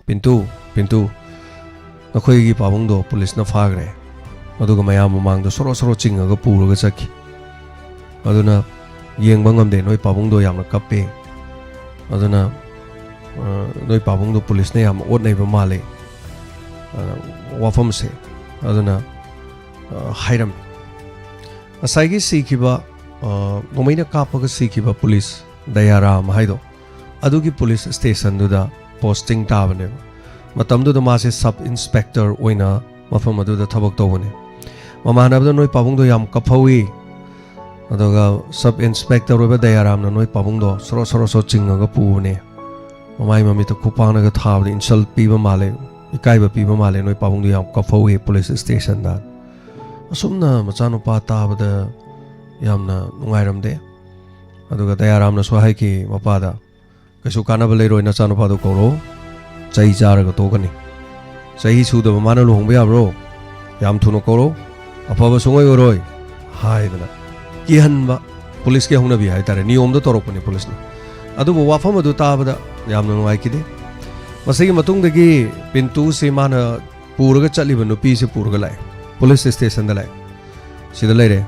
"ꯄꯤꯟꯇꯨ, ꯄꯤꯟꯇꯨ, ꯅꯈꯣꯏꯒꯤ ꯄꯥꯕꯨꯡꯗꯣ ꯄꯨꯂꯤꯁꯅ ꯐꯥꯈ꯭ꯔꯦ꯫ ꯑꯗꯨꯒ ꯃꯌꯥꯝ ꯃꯃꯥꯡꯗ ꯁꯣꯔꯣ ꯁꯣꯔꯣ ꯆꯤꯡꯉꯒ ꯄꯨꯔꯒ ꯆꯠꯈꯤ꯫ ꯑꯗꯨꯅ ꯌꯦꯡꯕ ꯉꯝꯗꯦ, ꯅꯣꯏ ꯄꯥꯕꯨꯡꯗꯣ ꯌꯥꯝꯅ ꯀꯞꯄꯦ꯫ ꯑꯗꯨꯅ, ꯑ, ꯅꯣꯏ ꯄꯥꯕꯨꯡꯗꯣ ꯄꯨꯂꯤꯁꯅ ꯌꯥꯝ ꯑꯣꯠꯅꯩꯕ ꯃꯥꯜꯂꯦ", ꯑ, ꯋꯥꯐꯝꯁꯦ꯫ ꯑꯗꯨꯅ, ꯑ, ꯍꯥꯏꯔꯝꯃꯤ꯫ ꯉꯁꯥꯏꯒꯤ ꯁꯤꯈꯤꯕ, ꯑ, ꯅꯣꯡꯃꯩꯅ ꯀꯥꯞꯄꯒ ꯁꯤꯈꯤꯕ ꯄꯨꯂꯤꯁ ꯗꯌꯥꯔꯥꯝ ꯍꯥꯏꯗꯣ, ꯑꯗꯨꯒꯤ ꯄꯨꯂꯤꯁ ꯁ꯭ꯇꯦꯁꯟꯗꯨꯗ ꯄꯣꯁꯇꯤꯡ ꯇꯥꯕꯅꯦꯕ꯫ ꯃꯇꯝꯗꯨꯗ ꯃꯥꯁꯦ ꯁꯕ ꯏꯟꯁꯄꯦꯛꯇꯔ ꯑꯣꯏꯅ ꯃꯐꯝ ꯑꯗꯨꯗ ꯊꯕꯛ ꯇꯧꯕꯅꯦ꯫ ꯃꯃꯥꯟꯅꯕꯗ ꯅꯣꯏ ꯄꯥꯕꯨꯡꯗꯣ ꯌꯥꯝ ꯀꯞꯐꯧꯏ, ꯑꯗꯨꯒ ꯁꯕ ꯏꯟꯁꯄꯦꯛꯇꯔ ꯑꯣꯏꯕ ꯗꯌꯥꯔꯥꯝꯅ ꯅꯣꯏ ꯄꯥꯕꯨꯡꯗꯣ ꯁꯣꯔꯣ ꯁꯣꯔꯣ ꯁꯣꯔꯣ ꯆꯤꯡꯉꯒ ꯄꯨꯕꯅꯦ꯫ ꯃꯃꯥꯏ ꯃꯃꯤꯠꯇ ꯈꯨꯄꯥꯛꯅꯒ ꯊꯥꯕꯗ ꯏꯟꯁꯜ ꯄꯤꯕ ꯃꯥꯜꯂꯦ, ꯏꯀꯥꯏꯕ ꯄꯤꯕ ꯃꯥꯜꯂꯦ, ꯅꯣꯏ ꯄꯥꯕꯨꯡꯗꯣ ꯌꯥꯝ ꯀꯞꯐꯧꯏ ꯄꯨꯂꯤꯁ ꯁ꯭ꯇꯦꯁꯟꯗ꯫ ꯑꯁꯨꯝꯅ ꯃꯆꯥꯅꯨꯄꯥ ꯇꯥꯕꯗ ꯌꯥꯝꯅ ꯅꯨꯡꯉꯥꯏꯔꯝꯗꯦ꯫ ꯑꯗꯨꯒ ꯗꯌꯥꯔꯥꯝꯅꯁꯨ ꯍꯥꯏꯈꯤ ꯃꯄꯥꯗ, "ꯀꯩꯁꯨ ꯀꯥꯟꯅꯕ ꯂꯩꯔꯣꯏ, ꯅꯆꯥꯅꯨꯄꯥꯗꯣ ꯀꯧꯔꯣ, ꯆꯩ ꯆꯥꯔꯒ ꯇꯣꯛꯀꯅꯤ꯫ ꯆꯍꯤ ꯁꯨꯗꯕ ꯃꯥꯅ ꯂꯨꯍꯣꯡꯕ ꯌꯥꯕ꯭ꯔꯣ? ꯌꯥꯝ ꯊꯨꯅ ꯀꯧꯔꯣ, ꯑꯐꯕ ꯁꯨꯡꯑꯣꯏ ꯑꯣꯏꯔꯣꯏ" ꯍꯥꯏꯗꯅ ꯀꯤꯍꯟꯕ, ꯄꯨꯂꯤꯁꯀꯤ ꯍꯧꯅꯕꯤ ꯍꯥꯏꯇꯥꯔꯦ, ꯅꯤꯌꯣꯝꯗ ꯇꯧꯔꯛꯄꯅꯤ ꯄꯨꯂꯤꯁꯅ꯫ ꯑꯗꯨꯕꯨ ꯋꯥꯐꯝ ꯑꯗꯨ ꯇꯥꯕꯗ ꯌꯥꯝꯅ ꯅꯨꯡꯉꯥꯏꯈꯤꯗꯦ꯫ ꯃꯁꯤꯒꯤ ꯃꯇꯨꯡꯗꯒꯤ ꯄꯤꯟꯇꯨꯁꯤ ꯃꯥꯅ ꯄꯨꯔꯒ ꯆꯠꯂꯤꯕ ꯅꯨꯄꯤꯁꯤ ꯄꯨꯔꯒ ꯂꯥꯛꯑꯦ, ꯄꯨꯂꯤꯁ ꯁ꯭ꯇꯦꯁꯟꯗ ꯂꯥꯛꯑꯦ꯫ "ꯁꯤꯗ ꯂꯩꯔꯦ,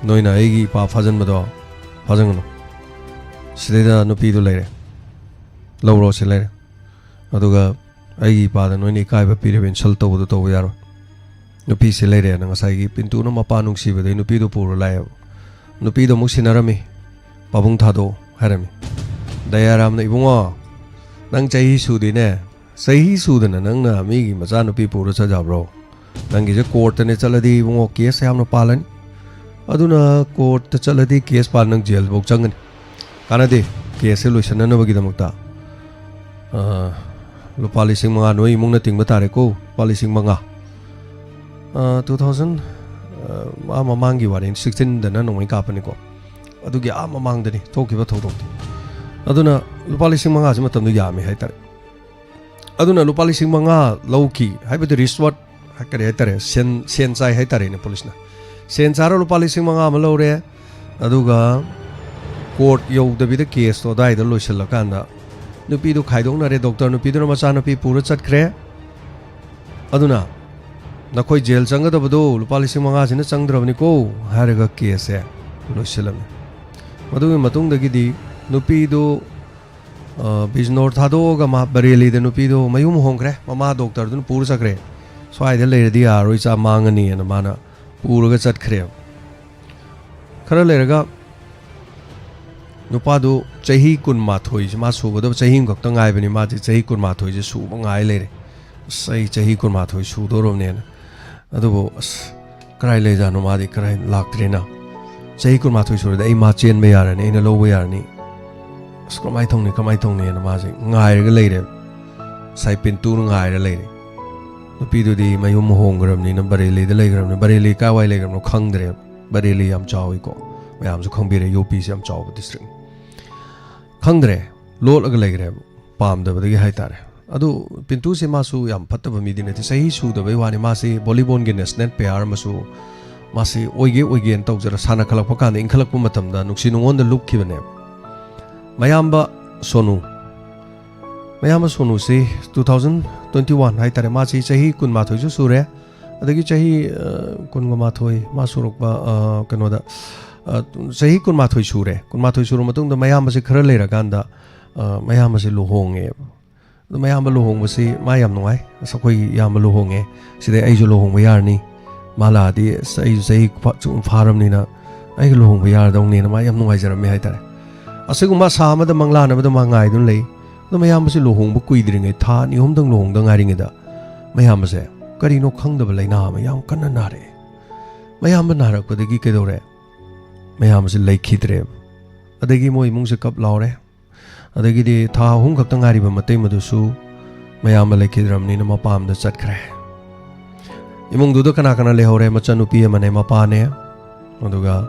ꯅꯣꯏꯅ ꯑꯩꯒꯤ ꯏꯄꯥ ꯐꯥꯖꯤꯟꯕꯗꯣ ꯐꯥꯖꯤꯟꯒꯅꯨ꯫ ꯁꯤꯗꯩꯗ ꯅꯨꯄꯤꯗꯨ ꯂꯩꯔꯦ, ꯂꯧꯔꯣ, ꯁꯤ ꯂꯩꯔꯦ꯫ ꯑꯗꯨꯒ ꯑꯩꯒꯤ ꯏꯄꯥꯗ ꯅꯣꯏꯅ ꯏꯀꯥꯏꯕ ꯄꯤꯔꯤꯕ, ꯏꯟꯁꯜ ꯇꯧꯕꯗꯣ ꯇꯧꯕ ꯌꯥꯔꯣꯏ꯫ ꯅꯨꯄꯤꯁꯤ ꯂꯩꯔꯦꯅ" ꯉꯁꯥꯏꯒꯤ ꯄꯤꯟꯇꯨꯅ ꯃꯄꯥ ꯅꯨꯡꯁꯤꯕꯗꯩ ꯅꯨꯄꯤꯗꯣ ꯄꯨꯔ ꯂꯥꯛꯑꯦꯕ꯫ ꯅꯨꯄꯤꯗꯣ ꯑꯃꯨꯛ ꯁꯤꯟꯅꯔꯝꯃꯤ, "ꯄꯥꯕꯨꯡ ꯊꯥꯗꯣꯛꯑꯣ" ꯍꯥꯏꯔꯝꯃꯤ꯫ ꯗꯌꯥꯔꯥꯝꯅ, "ꯏꯕꯨꯡꯉꯣ, ꯅꯪ ꯆꯍꯤ ꯁꯨꯗꯦꯅꯦ, ꯆꯍꯤ ꯁꯨꯗꯅ ꯅꯪꯅ ꯃꯤꯒꯤ ꯃꯆꯥꯅꯨꯄꯤ ꯄꯨꯔ ꯆꯠ ꯌꯥꯕ꯭ꯔꯣ? ꯅꯪꯒꯤꯁꯦ ꯀꯣꯔꯠꯇꯅꯦ ꯆꯠꯂꯗꯤ ꯏꯕꯨꯡꯉꯣ, ꯀꯦꯁ ꯌꯥꯝꯅ ꯄꯥꯜꯂꯅꯤ꯫ ꯑꯗꯨꯅ ꯀꯣꯔꯠꯇ ꯆꯠꯂꯗꯤ ꯀꯦꯁ ꯄꯥꯟ ꯅꯪ ꯖꯦꯜꯐꯧ ꯆꯪꯒꯅꯤ꯫ ꯀꯥꯟꯅꯗꯦ꯫ ꯀꯦꯁꯁꯦ ꯂꯣꯏꯁꯤꯟꯅꯅꯕꯒꯤꯗꯃꯛꯇ, ꯑ, ꯂꯨꯄꯥ ꯂꯤꯁꯤꯡ ꯃꯉꯥ ꯅꯣꯏ ꯏꯃꯨꯡꯅ ꯇꯤꯡꯕ ꯇꯥꯔꯦꯀꯣ, ꯂꯨꯄꯥ ꯂꯤꯁꯤꯡ ꯃꯉꯥ꯫ ꯑ, ꯇꯨ ꯊꯥꯎꯖꯟ, ꯑ, ꯑꯥ ꯃꯃꯥꯡꯒꯤ ꯋꯥꯔꯤꯅꯤ, ꯁꯤꯛꯁꯇꯤꯟꯗꯅ ꯅꯣꯡꯃꯩ ꯀꯥꯞꯄꯅꯤꯀꯣ꯫ ꯑꯗꯨꯒꯤ ꯑꯥ ꯃꯃꯥꯡꯗꯅꯤ ꯊꯣꯛꯈꯤꯕ ꯊꯧꯗꯣꯛꯇꯤ꯫ ꯑꯗꯨꯅ ꯂꯨꯄꯥ ꯂꯤꯁꯤꯡ ꯃꯉꯥꯁꯤ ꯃꯇꯝꯗꯨ ꯌꯥꯝꯃꯤ ꯍꯥꯏꯇꯥꯔꯦ꯫ ꯑꯗꯨꯅ ꯂꯨꯄꯥ ꯂꯤꯁꯤꯡ ꯃꯉꯥ ꯂꯧꯈꯤ ꯍꯥꯏꯕꯗꯤ ꯔꯤꯁꯋꯠ, ꯀꯔꯤ ꯍꯥꯏꯇꯥꯔꯦ, ꯁꯦꯟ, ꯁꯦꯟ ꯆꯥꯏ ꯍꯥꯏꯇꯥꯔꯦꯅꯦ ꯄꯨꯂꯤꯁꯅ꯫ ꯁꯦꯟ ꯆꯥꯔ ꯂꯨꯄꯥ ꯂꯤꯁꯤꯡ ꯃꯉꯥ ꯑꯃ ꯂꯧꯔꯦ꯫ ꯑꯗꯨꯒ ꯀꯣꯔꯠ ꯌꯧꯗꯕꯤꯗ ꯀꯦꯁꯇꯣ ꯑꯗꯥꯏꯗ ꯂꯣꯏꯁꯤꯜꯂꯀꯥꯟꯗ ꯅꯨꯄꯤꯗꯨ ꯈꯥꯏꯗꯣꯛꯅꯔꯦ꯫ ꯗꯣꯛꯇꯔ ꯅꯨꯄꯤꯗꯨꯅ ꯃꯆꯥꯅꯨꯄꯤ ꯄꯨꯔ ꯆꯠꯈ꯭ꯔꯦ꯫ ꯑꯗꯨꯅ ꯅꯈꯣꯏ ꯖꯦꯜ ꯆꯪꯒꯗꯕꯗꯣ ꯂꯨꯄꯥ ꯂꯤꯁꯤꯡ ꯃꯉꯥꯁꯤꯅ ꯆꯪꯗ꯭ꯔꯕꯅꯤꯀꯣ ꯍꯥꯏꯔꯒ ꯀꯦꯁꯁꯦ ꯂꯣꯏꯁꯤꯜꯂꯝꯃꯤ꯫ ꯃꯗꯨꯒꯤ ꯃꯇꯨꯡꯗꯒꯤꯗꯤ ꯅꯨꯄꯤꯗꯨ, ꯑ, ꯕꯤꯖꯅꯣꯔ ꯊꯥꯗꯣꯛꯑꯒ ꯃꯥ ꯕꯔꯦꯂꯤꯗ ꯅꯨꯄꯤꯗꯨ ꯃꯌꯨꯝ ꯍꯣꯡꯈ꯭ꯔꯦ꯫ ꯃꯃꯥ ꯗꯣꯛꯇꯔꯗꯨꯅ ꯄꯨꯔ ꯆꯠꯈ꯭ꯔꯦ꯫ "ꯁ꯭ꯋꯥꯏꯗ ꯂꯩꯔꯗꯤ ꯌꯥꯔꯔꯣꯏ, ꯏꯆꯥ ꯃꯥꯡꯉꯅꯤꯅ" ꯃꯥꯅ ꯄꯨꯔꯒ ꯆꯠꯈ꯭ꯔꯦꯕ꯫ ꯈꯔ ꯂꯩꯔꯒ ꯅꯨꯄꯥꯗꯨ ꯆꯍꯤ ꯀꯨꯟꯃꯥꯊꯣꯏꯁꯦ ꯃꯥ ꯁꯨꯒꯗꯕ ꯆꯍꯤ ꯑꯃꯈꯛꯇ ꯉꯥꯏꯕꯅꯤ, ꯃꯥꯗꯤ ꯆꯍꯤ ꯀꯨꯟꯃꯥꯊꯣꯏꯁꯦ ꯁꯨꯕ ꯉꯥꯏ ꯂꯩꯔꯦ꯫ "ꯑꯁ, ꯑꯩ ꯆꯍꯤ ꯀꯨꯟꯃꯥꯊꯣꯏ ꯁꯨꯗꯣꯔꯕꯅꯦꯅ꯫ ꯑꯗꯨꯕꯨ ꯑꯁ, ꯀꯔꯥꯏ ꯂꯩꯖꯥꯠꯅꯣ, ꯃꯥꯗꯤ ꯀꯔꯥꯏ ꯂꯥꯛꯇ꯭ꯔꯦꯅ? ꯆꯍꯤ ꯀꯨꯟꯃꯥꯊꯣꯏ ꯁꯨꯔꯗꯤ ꯑꯩ ꯃꯥ ꯆꯦꯟꯕ ꯌꯥꯔꯅꯤ, ꯑꯩꯅ ꯂꯧꯕ ꯌꯥꯔꯅꯤ꯫ ꯑꯁ, ꯀꯃꯥꯏꯅ ꯇꯧꯅꯤ, ꯀꯃꯥꯏꯅ ꯇꯧꯅꯤꯅ" ꯃꯥꯁꯦ ꯉꯥꯏꯔꯒ ꯂꯩꯔꯦꯕ꯫ ꯉꯁꯥꯏ ꯄꯤꯟꯇꯨꯅ ꯉꯥꯏꯔ ꯂꯩꯔꯦ꯫ ꯅꯨꯄꯤꯗꯨꯗꯤ ꯃꯌꯨꯝ ꯍꯣꯡꯈ꯭ꯔꯕꯅꯤꯅ ꯕꯔꯦꯂꯤꯗ ꯂꯩꯈ꯭ꯔꯕꯅꯤ꯫ ꯕꯔꯦꯂꯤ ꯀꯥꯏꯋꯥꯏ ꯂꯩꯈ꯭ꯔꯕꯅꯣ ꯈꯪꯗ꯭ꯔꯦꯕ꯫ ꯕꯔꯦꯂꯤ ꯌꯥꯝ ꯆꯥꯎꯋꯤꯀꯣ, ꯃꯌꯥꯝꯁꯨ ꯈꯪꯕꯤꯔꯦ, ꯌꯨ ꯄꯤꯁꯦ ꯌꯥꯝ ꯆꯥꯎꯕ ꯗꯤꯁꯇ꯭ꯔꯤꯛꯅꯤ꯫ ꯈꯪꯗ꯭ꯔꯦ, ꯂꯣꯠꯂꯒ ꯂꯩꯈ꯭ꯔꯦꯕ, ꯄꯥꯝꯗꯕꯗꯒꯤ ꯍꯥꯏꯇꯥꯔꯦ꯫ ꯑꯗꯨ ꯄꯤꯟꯇꯨꯁꯦ ꯃꯥꯁꯨ ꯌꯥꯝ ꯐꯠꯇꯕ ꯃꯤꯗꯤ ꯅꯠꯇꯦ, ꯆꯍꯤ ꯁꯨꯗꯕꯩ ꯋꯥꯅꯤ꯫ ꯃꯥꯁꯤ ꯚꯣꯂꯤꯕꯣꯜꯒꯤ ꯅꯦꯁꯅꯦꯜ ꯄ꯭ꯂꯦꯌꯥꯔ ꯑꯃꯁꯨ ꯃꯥꯁꯤ ꯑꯣꯏꯒꯦ ꯑꯣꯏꯒꯦꯅ ꯇꯧꯖꯔ ꯁꯥꯟꯅꯈꯠꯂꯛꯄ ꯀꯥꯟꯗ, ꯏꯟꯈꯠꯂꯛꯄ ꯃꯇꯝꯗ ꯅꯨꯡꯁꯤ ꯅꯨꯡꯉꯣꯟꯗ ꯂꯨꯞꯈꯤꯕꯅꯦꯕ꯫ ꯃꯌꯥꯝꯕ ꯁꯣꯅꯨ, ꯃꯌꯥꯝꯕ ꯁꯣꯅꯨꯁꯤ ꯇꯨ ꯊꯥꯎꯖꯟ ꯇ꯭ꯋꯦꯟꯇꯤ ꯋꯥꯟ ꯍꯥꯏꯇꯥꯔꯦ, ꯃꯥꯁꯤ ꯆꯍꯤ ꯀꯨꯟꯃꯥꯊꯣꯏꯁꯨ ꯁꯨꯔꯦ꯫ ꯑꯗꯒꯤ ꯆꯍꯤ, ꯑ, ꯀꯨꯟꯒ ꯃꯥꯊꯣꯏ ꯃꯥ ꯁꯨꯔꯛꯄ, ꯑ, ꯀꯩꯅꯣꯗ, ꯑ, ꯆꯍꯤ ꯀꯨꯟꯃꯥꯊꯣꯏ ꯁꯨꯔꯦ꯫ ꯀꯨꯟꯃꯥꯊꯣꯏ ꯁꯨꯔ ꯃꯇꯨꯡꯗ ꯃꯌꯥꯝꯕꯁꯤ ꯈꯔ ꯂꯩꯔꯀꯥꯟꯗ, ꯑ, ꯃꯌꯥꯝꯕꯁꯤ ꯂꯨꯍꯣꯡꯉꯦꯕ꯫ ꯑꯗꯨ ꯃꯌꯥꯝꯕ ꯂꯨꯍꯣꯡꯕꯁꯤ ꯃꯥ ꯌꯥꯝ ꯅꯨꯡꯉꯥꯏ꯫ "ꯑꯁ, ꯑꯩꯈꯣꯏꯒꯤ ꯏꯌꯥꯝꯕ ꯂꯨꯍꯣꯡꯉꯦ, ꯁꯤꯗꯩ ꯑꯩꯁꯨ ꯂꯨꯍꯣꯡꯕ ꯌꯥꯔꯅꯤ꯫ ꯃꯥ ꯂꯥꯛꯑꯗꯤ, ꯑꯁ, ꯑꯩꯁꯨ ꯆꯍꯤ ꯐꯥ-, ꯁꯨꯝ ꯐꯥꯔꯕꯅꯤꯅ ꯑꯩꯒ ꯂꯨꯍꯣꯡꯕ ꯌꯥꯔꯗꯧꯅꯦꯅ" ꯃꯥ ꯌꯥꯝ ꯅꯨꯡꯉꯥꯏꯖꯔꯝꯃꯦ ꯍꯥꯏꯇꯥꯔꯦ꯫ ꯑꯁꯤꯒꯨꯝꯕ ꯑꯁꯥ ꯑꯃꯗ ꯃꯪꯂꯥꯟ ꯑꯃꯗ ꯃꯥ ꯉꯥꯏꯗꯨꯅ ꯂꯩ꯫ ꯑꯗꯣ ꯃꯌꯥꯝꯕꯁꯦ ꯂꯨꯍꯣꯡꯕ ꯀꯨꯏꯗ꯭ꯔꯤꯉꯩ, ꯊꯥ ꯑꯅꯤ ꯑꯍꯨꯝꯗꯪ ꯂꯨꯍꯣꯡꯗ ꯉꯥꯏꯔꯤꯉꯩꯗ ꯃꯌꯥꯝꯕꯁꯦ ꯀꯔꯤꯅꯣ ꯈꯪꯗꯕ ꯂꯥꯏꯅꯥ ꯑꯃ ꯌꯥꯝ ꯀꯟꯅ ꯅꯥꯔꯛꯑꯦ꯫ ꯃꯌꯥꯝꯕ ꯅꯥꯔꯛꯄꯗꯒꯤ ꯀꯩꯗꯧꯔꯦ? ꯃꯌꯥꯝꯕꯁꯦ ꯂꯩꯈꯤꯗ꯭ꯔꯦꯕ꯫ ꯑꯗꯒꯤ ꯃꯣꯏ ꯏꯃꯨꯡꯁꯦ ꯀꯞ ꯂꯥꯎꯔꯦ꯫ ꯑꯗꯒꯤꯗꯤ ꯊꯥ ꯑꯍꯨꯝ ꯈꯛꯇ ꯉꯥꯏꯔꯤꯕ ꯃꯇꯩ ꯃꯗꯨꯁꯨ ꯃꯌꯥꯝꯕ ꯂꯩꯈꯤꯗ꯭ꯔꯕꯅꯤꯅ ꯃꯄꯥꯝꯗ ꯆꯠꯈ꯭ꯔꯦ꯫ ꯏꯃꯨꯡꯗꯨꯗ ꯀꯅꯥ ꯀꯅꯥ ꯂꯩꯍꯧꯔꯦ? ꯃꯆꯟꯅꯨꯄꯤ ꯑꯃꯅꯦ, ꯃꯄꯥꯅꯦ, ꯑꯗꯨꯒ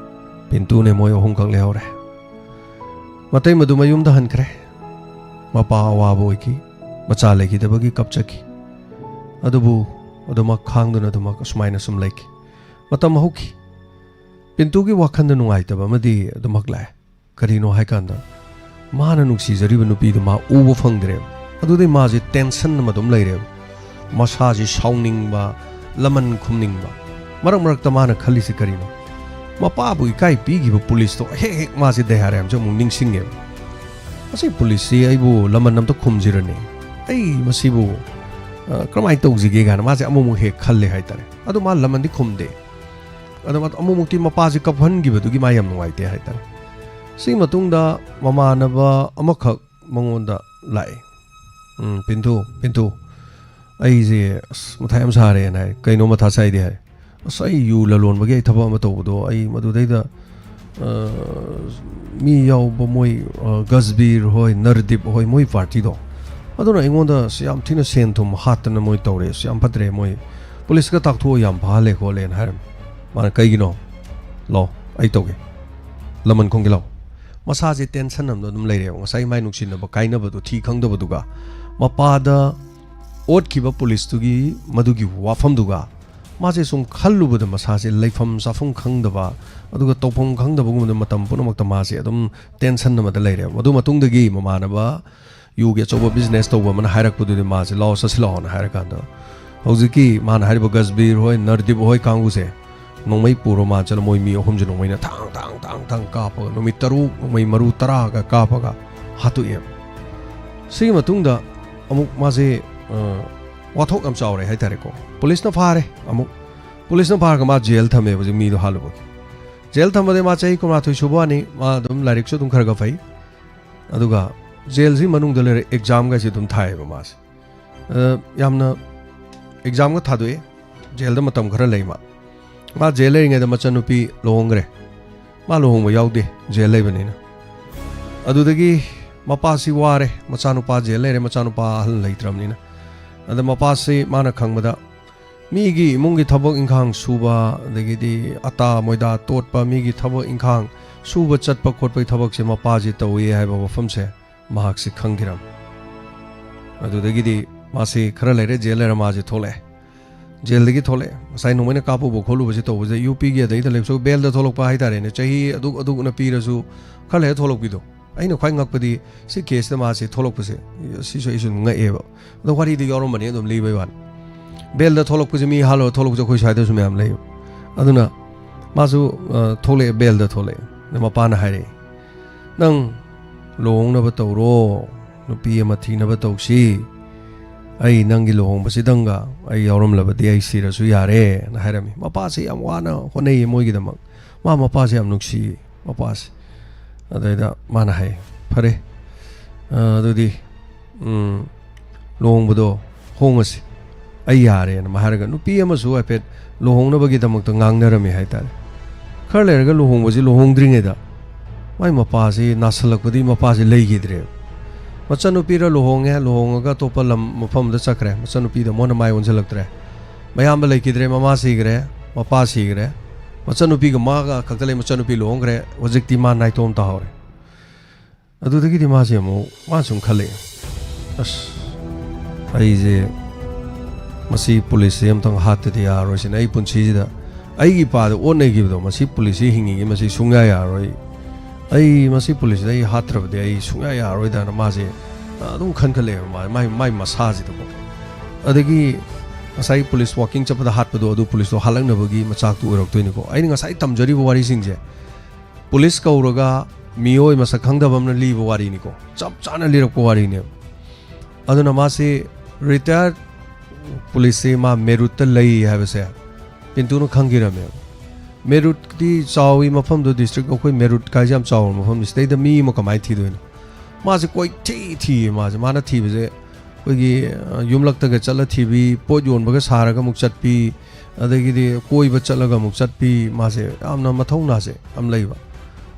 ꯄꯤꯟꯇꯨꯅꯦ, ꯃꯣꯏ ꯑꯍꯨꯝꯈꯛ ꯂꯩꯍꯧꯔꯦ꯫ ꯃꯇꯩ ꯃꯗꯨ ꯃꯌꯨꯝꯗ ꯍꯟꯈ꯭ꯔꯦ꯫ ꯃꯄꯥ ꯑꯋꯥꯕ ꯑꯣꯏꯈꯤ, ꯃꯆꯥ ꯂꯩꯈꯤꯗꯕꯒꯤ ꯀꯞꯆꯈꯤ꯫ ꯑꯗꯨꯕꯨ ꯑꯗꯨꯃꯛ ꯈꯥꯡꯗꯨꯅ ꯑꯗꯨꯃꯛ ꯑꯁꯨꯃꯥꯏꯅ ꯁꯨꯝ ꯂꯩꯈꯤ꯫ ꯃꯇꯝ ꯍꯧꯈꯤ꯫ ꯄꯤꯟꯇꯨꯒꯤ ꯋꯥꯈꯜꯗ ꯅꯨꯡꯉꯥꯏꯇꯕ ꯑꯃꯗꯤ ꯑꯗꯨꯃꯛ ꯂꯥꯛꯑꯦ꯫ ꯀꯔꯤꯅꯣ ꯍꯥꯏꯀꯥꯟꯗ, ꯃꯥꯅ ꯅꯨꯡꯁꯤꯖꯔꯤꯕ ꯅꯨꯄꯤꯗꯨ ꯃꯥ ꯎꯕ ꯐꯪꯗ꯭ꯔꯦꯕ꯫ ꯑꯗꯨꯗꯩ ꯃꯥꯁꯦ ꯇꯦꯟꯁꯟ ꯑꯃ ꯑꯗꯨꯝ ꯂꯩꯔꯦꯕ꯫ ꯃꯁꯥꯁꯤ ꯁꯥꯎꯅꯤꯡꯕ, ꯂꯃꯟ ꯈꯨꯝꯅꯤꯡꯕ꯫ ꯃꯔꯛ ꯃꯔꯛꯇ ꯃꯥꯅ ꯈꯜꯂꯤꯁꯤ ꯀꯔꯤꯅꯣ? ꯃꯄꯥꯕꯨ ꯏꯀꯥꯏ ꯄꯤꯈꯤꯕ ꯄꯨꯂꯤꯁꯇꯣ ꯍꯦꯛ ꯍꯦꯛ ꯃꯥꯁꯦ ꯗꯌꯥꯔꯥꯝꯁꯦ ꯑꯃꯨꯛ ꯅꯤꯡꯁꯤꯡꯉꯦꯕ꯫ ꯃꯁꯤ ꯄꯨꯂꯤꯁꯁꯤ ꯑꯩꯕꯨ ꯂꯃꯟ ꯑꯝꯇ ꯈꯨꯝꯁꯤꯔꯅꯦ? ꯑꯩ ꯃꯁꯤꯕꯨ, ꯑ, ꯀꯔꯝꯍꯥꯏꯅ ꯇꯧꯁꯤꯒꯦ ꯀꯥꯏꯅ ꯃꯥꯁꯦ ꯑꯃꯨꯛ ꯑꯃꯨꯛ ꯍꯦꯛ ꯈꯜꯂꯦ ꯍꯥꯏꯇꯥꯔꯦ꯫ ꯑꯗꯣ ꯃꯥ ꯂꯃꯟꯗꯤ ꯈꯨꯝꯗꯦ꯫ ꯑꯗꯣ ꯃꯥ ꯑꯃꯨꯛ ꯑꯃꯨꯛꯇꯤ ꯃꯄꯥꯁꯦ ꯀꯞꯍꯟꯈꯤꯕꯗꯨꯒꯤ ꯃꯥ ꯌꯥꯝ ꯅꯨꯡꯉꯥꯏꯇꯦ ꯍꯥꯏꯇꯥꯔꯦ꯫ ꯁꯤꯒꯤ ꯃꯇꯨꯡꯗ ꯃꯃꯥꯟꯅꯕ ꯑꯃꯈꯛ ꯃꯉꯣꯟꯗ ꯂꯥꯛꯑꯦ꯫ "ꯎꯝ, ꯄꯤꯟꯇꯨ, ꯄꯤꯟꯇꯨ, ꯑꯩꯁꯦ ꯑꯁ ꯃꯊꯥ ꯌꯥꯝ ꯁꯥꯔꯦꯅ" ꯍꯥꯏ꯫ "ꯀꯩꯅꯣ ꯃꯊꯥ ꯁꯥꯏꯗꯤ?" ꯍꯥꯏ꯫ "ꯑꯁ, ꯑꯩ ꯌꯨ ꯂꯂꯣꯟꯕꯒꯤ ꯑꯩ ꯊꯕꯛ ꯑꯃ ꯇꯧꯕꯗꯣ, ꯑꯩ ꯃꯗꯨꯗꯩꯗ, ꯑ, ꯃꯤ ꯌꯥꯎꯕ ꯃꯣꯏ, ꯑ, ꯒꯖꯕꯤꯔ ꯍꯣꯏ, ꯅꯔꯗꯤꯞ ꯍꯣꯏ, ꯃꯣꯏ ꯄꯥꯔꯇꯤꯗꯣ꯫ ꯑꯗꯨꯅ ꯑꯩꯉꯣꯟꯗ ꯑꯁ ꯌꯥꯝ ꯊꯤꯅ ꯁꯦꯟ ꯊꯨꯝ ꯍꯥꯠꯇꯅ ꯃꯣꯏ ꯇꯧꯔꯦ꯫ ꯑꯁ, ꯌꯥꯝ ꯐꯠꯇ꯭ꯔꯦ, ꯃꯣꯏ ꯄꯨꯂꯤꯁꯀ ꯇꯥꯛꯊꯣꯛꯑ ꯌꯥꯝ ꯐꯍꯜꯂꯦ ꯈꯣꯠꯂꯦꯅ" ꯍꯥꯏꯔꯝꯃꯤ꯫ ꯃꯥꯅ, "ꯀꯩꯒꯤꯅꯣ? ꯂꯥꯛꯑꯣ, ꯑꯩ ꯇꯧꯒꯦ꯫ ꯂꯃꯟ ꯈꯨꯝꯒꯦ ꯂꯥꯛꯑꯣ"꯫ ꯃꯁꯥꯁꯦ ꯇꯦꯟꯁꯟ ꯑꯃꯗ ꯑꯗꯨꯝ ꯂꯩꯔꯦꯕ꯫ ꯉꯁꯥꯏ ꯃꯥꯏ ꯅꯨꯡꯁꯤꯅꯕ ꯀꯥꯏꯅꯕꯗꯣ ꯊꯤ ꯈꯪꯗꯕꯗꯨꯒ, ꯃꯄꯥꯗ ꯑꯣꯠꯈꯤꯕ ꯄꯨꯂꯤꯁꯇꯨꯒꯤ ꯃꯗꯨꯒꯤ ꯋꯥꯐꯝꯗꯨꯒ, ꯃꯥꯁꯦ ꯁꯨꯝ ꯈꯜꯂꯨꯕꯗ ꯃꯁꯥꯁꯦ ꯂꯩꯐꯝ ꯆꯥꯐꯝ ꯈꯪꯗꯕ, ꯑꯗꯨꯒ ꯇꯧꯐꯝ ꯈꯪꯗꯕꯒꯨꯝꯕꯗ ꯃꯇꯝ ꯄꯨꯝꯅꯃꯛꯇ ꯃꯥꯁꯦ ꯑꯗꯨꯝ ꯇꯦꯟꯁꯟ ꯑꯃꯗ ꯂꯩꯔꯦꯕ꯫ ꯃꯗꯨ ꯃꯇꯨꯡꯗꯒꯤ ꯃꯃꯥꯟꯅꯕ ꯌꯨꯒꯤ ꯑꯆꯧꯕ ꯕꯤꯖꯤꯅꯦꯁ ꯇꯧꯕ ꯑꯃꯅ ꯍꯥꯏꯔꯛꯄꯗꯨꯗꯤ ꯃꯥꯁꯦ "ꯂꯥꯛꯑꯣ, ꯆꯠꯁꯤ ꯂꯥꯛꯑꯣꯅ" ꯍꯥꯏꯔꯀꯥꯟꯗ, ꯍꯧꯖꯤꯛꯀꯤ ꯃꯥꯅ ꯍꯥꯏꯔꯤꯕ ꯒꯖꯕꯤꯔ ꯍꯣꯏ, ꯅꯔꯗꯤꯞ ꯍꯣꯏ ꯀꯥꯡꯕꯨꯁꯦ ꯅꯣꯡꯃꯩ ꯄꯨꯔꯣ ꯃꯥ ꯆꯠꯂ, ꯃꯣꯏ ꯃꯤ ꯑꯍꯨꯝꯁꯦ ꯅꯣꯡꯃꯩꯅ ꯊꯥꯡ, ꯊꯥꯡ, ꯊꯥꯡ, ꯊꯥꯡ ꯀꯥꯞꯄꯒ, ꯅꯨꯃꯤꯠ ꯇꯔꯨꯛ ꯅꯣꯡꯃꯩ ꯃꯔꯨ ꯇꯔꯥꯒ ꯀꯥꯞꯄꯒ ꯍꯥꯠꯇꯣꯛꯑꯦꯕ꯫ ꯁꯤꯒꯤ ꯃꯇꯨꯡꯗ ꯑꯃꯨꯛ ꯃꯥꯁꯦ, ꯑ, ꯋꯥꯊꯣꯛ ꯌꯥꯝ ꯆꯥꯎꯔꯦ ꯍꯥꯏꯇꯥꯔꯦꯀꯣ꯫ ꯄꯨꯂꯤꯁꯅ ꯐꯥꯔꯦ ꯑꯃꯨꯛ꯫ ꯄꯨꯂꯤꯁꯅ ꯐꯥꯔꯒ ꯃꯥ ꯖꯦꯜ ꯊꯝꯃꯦꯕ, ꯍꯧꯖꯤꯛ ꯃꯤꯗꯣ ꯍꯥꯠꯂꯨꯕꯒꯤ꯫ ꯖꯦꯜ ꯊꯝꯕꯗꯩ ꯃꯥ ꯆꯍꯤ ꯀꯨꯟꯃꯥꯊꯣꯏ ꯁꯨꯕ ꯋꯥꯅꯤ꯫ ꯃꯥ ꯑꯗꯨꯝ ꯂꯥꯏꯔꯤꯛꯁꯨ ꯑꯗꯨꯝ ꯈꯔ ꯈꯔ ꯐꯩ꯫ ꯑꯗꯨꯒ ꯖꯦꯜꯁꯤ ꯃꯅꯨꯡꯗ ꯂꯩꯔꯦ, ꯑꯦꯛꯖꯥꯝꯒꯁꯦ ꯑꯗꯨꯝ ꯊꯥꯏꯌꯦꯕ ꯃꯥꯁꯦ꯫ ꯑ, ꯌꯥꯝꯅ ꯑꯦꯛꯖꯥꯝꯒ ꯊꯥꯗꯣꯛꯑꯦ꯫ ꯖꯦꯜꯗ ꯃꯇꯝ ꯈꯔ ꯂꯩ ꯃꯥ꯫ ꯃꯥ ꯖꯦꯜ ꯂꯩꯔꯤꯉꯩꯗ ꯃꯆꯟꯅꯨꯄꯤ ꯂꯨꯍꯣꯡꯈ꯭ꯔꯦ꯫ ꯃꯥ ꯂꯨꯍꯣꯡꯕ ꯌꯥꯎꯗꯦ, ꯖꯦꯜ ꯂꯩꯕꯅꯤꯅ꯫ ꯑꯗꯨꯗꯒꯤ ꯃꯄꯥꯁꯤ ꯋꯥꯔꯦ, ꯃꯆꯥꯅꯨꯄꯥ ꯖꯦꯜ ꯂꯩꯔꯦ, ꯃꯆꯥꯅꯨꯄꯥ ꯑꯍꯜ ꯂꯩꯇ꯭ꯔꯕꯅꯤꯅ꯫ ꯑꯗ ꯃꯄꯥꯁꯤ ꯃꯥꯅ ꯈꯪꯕꯗ ꯃꯤꯒꯤ ꯏꯃꯨꯡꯒꯤ ꯊꯕꯛ ꯏꯪꯈꯥꯡ ꯁꯨꯕ, ꯑꯗꯒꯤꯗꯤ ꯑꯇꯥ ꯃꯣꯏꯗꯥ ꯇꯣꯠꯄ, ꯃꯤꯒꯤ ꯊꯕꯛ ꯏꯪꯈꯥꯡ ꯁꯨꯕ ꯆꯠꯄ ꯈꯣꯠꯄꯒꯤ ꯊꯕꯛꯁꯦ ꯃꯄꯥꯁꯤ ꯇꯧꯏ ꯍꯥꯏꯕ ꯋꯥꯐꯝꯁꯦ ꯃꯍꯥꯛꯁꯤ ꯈꯪꯈꯤꯔꯝꯃꯤ꯫ ꯑꯗꯨꯗꯒꯤꯗꯤ ꯃꯥꯁꯤ ꯈꯔ ꯂꯩꯔꯦ, ꯖꯦꯜ ꯂꯩꯔ ꯃꯥꯁꯤ ꯊꯣꯛꯂꯛꯑꯦ꯫ ꯖꯦꯜꯗꯒꯤ ꯊꯣꯛꯂꯛꯑꯦ꯫ ꯉꯁꯥꯏ ꯅꯣꯡꯃꯩꯅ ꯀꯥꯞꯄꯨꯕ ꯈꯣꯠꯂꯨꯕꯁꯤ ꯇꯧꯕꯁꯦ ꯌꯨ ꯄꯤꯒꯤ ꯑꯗꯩꯗ ꯂꯩꯕꯁꯨ ꯕꯦꯜꯗ ꯊꯣꯛꯂꯛꯄ ꯍꯥꯏꯇꯥꯔꯦꯅꯦ꯫ ꯆꯍꯤ ꯑꯗꯨꯛ ꯑꯗꯨꯛꯅ ꯄꯤꯔꯁꯨ ꯈꯔ ꯂꯩꯔ ꯊꯣꯛꯂꯛꯄꯤꯗꯣ꯫ ꯑꯩꯅ ꯈ꯭ꯋꯥꯏ ꯉꯛꯄꯗꯤ ꯁꯤ ꯀꯦꯁꯇ ꯃꯥꯁꯤ ꯊꯣꯛꯂꯛꯄꯁꯦ, ꯁꯤꯁꯨ ꯑꯩꯁꯨ ꯑꯗꯨꯝ ꯉꯛꯑꯦꯕ꯫ ꯑꯗꯣ ꯋꯥꯔꯤꯗꯤ ꯌꯥꯎꯔꯝꯕꯅꯤ ꯑꯗꯨꯝ ꯂꯤꯕꯩ ꯋꯥꯅꯤ꯫ ꯕꯦꯜꯗ ꯊꯣꯛꯂꯛꯄꯁꯦ, ꯃꯤ ꯍꯥꯠꯂꯒ ꯊꯣꯛꯂꯛꯄꯁꯦ ꯑꯩꯈꯣꯏ ꯁ꯭ꯋꯥꯏꯗꯁꯨ ꯃꯌꯥꯝ ꯂꯩꯌꯦꯕ꯫ ꯑꯗꯨꯅ ꯃꯥꯁꯨ, ꯑ, ꯊꯣꯛꯂꯛꯑꯦ, ꯕꯦꯜꯗ ꯊꯣꯛꯂꯛꯑꯦ꯫ ꯑꯗ ꯃꯄꯥꯅ ꯍꯥꯏꯔꯛꯑꯦ, "ꯅꯪ ꯂꯨꯍꯣꯡꯅꯕ ꯇꯧꯔꯣ, ꯅꯨꯄꯤ ꯑꯃ ꯊꯤꯅꯕ ꯇꯧꯁꯤ꯫ ꯑꯩ ꯅꯪꯒꯤ ꯂꯨꯍꯣꯡꯕꯁꯤꯗꯪꯒ ꯑꯩ ꯌꯥꯎꯔꯝꯂꯕꯗꯤ ꯑꯩ ꯁꯤꯔꯁꯨ ꯌꯥꯔꯦꯅ" ꯍꯥꯏꯔꯝꯃꯤ꯫ ꯃꯄꯥꯁꯤ ꯌꯥꯝ ꯋꯥꯅ ꯍꯣꯠꯅꯩꯌꯦ ꯃꯣꯏꯒꯤꯗꯃꯛ꯫ ꯃꯥ ꯃꯄꯥꯁꯤ ꯌꯥꯝ ꯅꯨꯡꯁꯤꯌꯦ, ꯃꯄꯥꯁꯤ꯫ ꯑꯗꯩꯗ ꯃꯥꯅ ꯍꯥꯏ, "ꯐꯔꯦ, ꯑ, ꯑꯗꯨꯗꯤ, ꯎꯝ, ꯂꯨꯍꯣꯡꯕꯗꯣ ꯍꯣꯡꯉꯁꯤ꯫ ꯑꯩ ꯌꯥꯔꯦꯅ" ꯃꯥ ꯍꯥꯏꯔꯒ ꯅꯨꯄꯤ ꯑꯃꯁꯨ ꯍꯥꯏꯐꯦꯠ ꯂꯨꯍꯣꯡꯅꯕꯒꯤꯗꯃꯛꯇ ꯉꯥꯡꯅꯔꯝꯃꯤ ꯍꯥꯏꯇꯥꯔꯦ꯫ ꯈꯔ ꯂꯩꯔꯒ ꯂꯨꯍꯣꯡꯕꯁꯤ ꯂꯨꯍꯣꯡꯗ꯭ꯔꯤꯉꯩꯗ ꯃꯥꯏ ꯃꯄꯥꯁꯤ ꯅꯥꯁꯜꯂꯛꯄꯗꯒꯤ ꯃꯄꯥꯁꯤ ꯂꯩꯈꯤꯗ꯭ꯔꯦꯕ꯫ ꯃꯆꯟꯅꯨꯄꯤꯔ ꯂꯨꯍꯣꯡꯉꯦ, ꯂꯨꯍꯣꯡꯉꯒ ꯑꯇꯣꯞꯄ ꯂꯝ ꯃꯐꯝ ꯑꯃꯗ ꯆꯠꯈ꯭ꯔꯦ꯫ ꯃꯆꯟꯅꯨꯄꯤꯗ ꯃꯣꯟꯅ ꯃꯥꯏ ꯑꯣꯟꯁꯤꯜꯂꯛꯇ꯭ꯔꯦ꯫ ꯃꯌꯥꯝꯕ ꯂꯩꯈꯤꯗ꯭ꯔꯦ, ꯃꯃꯥ ꯁꯤꯈ꯭ꯔꯦ, ꯃꯄꯥ ꯁꯤꯈ꯭ꯔꯦ꯫ ꯃꯆꯟꯅꯨꯄꯤꯒ ꯃꯥꯒ ꯈꯛꯇ ꯂꯩ, ꯃꯆꯟꯅꯨꯄꯤ ꯂꯨꯍꯣꯡꯈ꯭ꯔꯦ꯫ ꯍꯧꯖꯤꯛꯇꯤ ꯃꯥ ꯅꯥꯏꯇꯣꯝ ꯇꯥꯍꯧꯔꯦ꯫ ꯑꯗꯨꯗꯒꯤꯗꯤ ꯃꯥꯁꯦ ꯑꯃꯨꯛ, ꯃꯥ ꯁꯨꯝ ꯈꯜꯂꯛꯑꯦ, "ꯑꯁ, ꯑꯩꯁꯦ ꯃꯁꯤ ꯄꯨꯂꯤꯁꯁꯦ ꯑꯝꯇꯪ ꯍꯥꯠꯇꯗꯤ ꯌꯥꯔꯔꯣꯏ ꯁꯤꯅ꯫ ꯑꯩ ꯄꯨꯟꯁꯤꯁꯤꯗ ꯑꯩꯒꯤ ꯏꯄꯥꯗ ꯑꯣꯠꯅꯈꯤꯕꯗꯣ, ꯃꯁꯤ ꯄꯨꯂꯤꯁꯁꯤ ꯍꯤꯡꯉꯤꯒꯤ ꯃꯁꯤ ꯁꯨꯡꯌꯥ ꯌꯥꯔꯔꯣꯏ꯫ ꯑꯩ ꯃꯁꯤ ꯄꯨꯂꯤꯁꯁꯤꯗ ꯑꯩ ꯍꯥꯠꯇ꯭ꯔꯕꯗꯤ ꯑꯩ ꯁꯨꯡꯌꯥ ꯌꯥꯔꯔꯣꯏꯗꯅ" ꯃꯥꯁꯦ ꯑꯗꯨꯝ ꯈꯟꯈꯠꯂꯛꯑꯦꯕ ꯃꯥ-, ꯃꯥꯏ, ꯃꯥꯏ ꯃꯁꯥꯁꯤꯗꯀꯣ꯫ ꯑꯗꯒꯤ ꯉꯁꯥꯏ ꯄꯨꯂꯤꯁ ꯋꯥꯀꯤꯡ ꯆꯠꯄꯗ ꯍꯥꯠꯄꯗꯣ, ꯑꯗꯨ ꯄꯨꯂꯤꯁꯇꯣ ꯍꯥꯠꯂꯛꯅꯕꯒꯤ ꯃꯆꯥꯛꯇꯨ ꯑꯣꯏꯔꯛꯇꯣꯏꯅꯤꯀꯣ꯫ ꯑꯩꯅ ꯉꯁꯥꯏ ꯇꯝꯖꯔꯤꯕ ꯋꯥꯔꯤꯁꯤꯡꯁꯦ ꯄꯨꯂꯤꯁ ꯀꯧꯔꯒ ꯃꯤꯑꯣꯏ ꯃꯁꯛ ꯈꯪꯗꯕ ꯑꯃꯅ ꯂꯤꯕ ꯋꯥꯔꯤꯅꯤꯀꯣ, ꯆꯞ ꯆꯥꯅ ꯂꯤꯔꯛꯄ ꯋꯥꯔꯤꯅꯦꯕ꯫ ꯑꯗꯨꯅ ꯃꯥꯁꯤ ꯔꯤꯇꯥꯌꯔ ꯄꯨꯂꯤꯁꯁꯤ ꯃꯥ ꯃꯦꯔꯨꯠꯇ ꯂꯩ ꯍꯥꯏꯕꯁꯦ ꯄꯤꯟꯇꯨꯅ ꯈꯪꯈꯤꯔꯝꯃꯦꯕ꯫ ꯃꯦꯔꯨꯠꯇꯤ ꯆꯥꯎꯏ ꯃꯐꯝꯗꯣ, ꯗꯤꯁꯇ꯭ꯔꯤꯛ ꯑꯩꯈꯣꯏ ꯃꯦꯔꯨꯠ ꯀꯥꯏꯁꯦ ꯌꯥꯝ ꯆꯥꯎꯕ ꯃꯐꯝꯅꯤ꯫ ꯁꯤꯗꯩꯗ ꯃꯤ ꯑꯃ ꯀꯃꯥꯏꯅ ꯊꯤꯗꯣꯏꯅꯣ? ꯃꯥꯁꯦ ꯀꯣꯏꯊꯤ ꯊꯤꯌꯦ꯫ ꯃꯥꯁꯦ, ꯃꯥꯅ ꯊꯤꯕꯁꯦ ꯑꯩꯈꯣꯏꯒꯤ, ꯑ, ꯌꯨꯝꯂꯛꯇꯒ ꯆꯠꯂ ꯊꯤꯕꯤ, ꯄꯣꯠ ꯌꯣꯟꯕꯒ ꯁꯥꯔꯒ ꯑꯃꯨꯛ ꯆꯠꯄꯤ, ꯑꯗꯒꯤꯗꯤ ꯀꯣꯏꯕ ꯆꯠꯂꯒ ꯑꯃꯨꯛ ꯆꯠꯄꯤ꯫ ꯃꯥꯁꯦ ꯌꯥꯝꯅ ꯃꯊꯧꯅꯥꯁꯦ ꯌꯥꯝ ꯂꯩꯕ꯫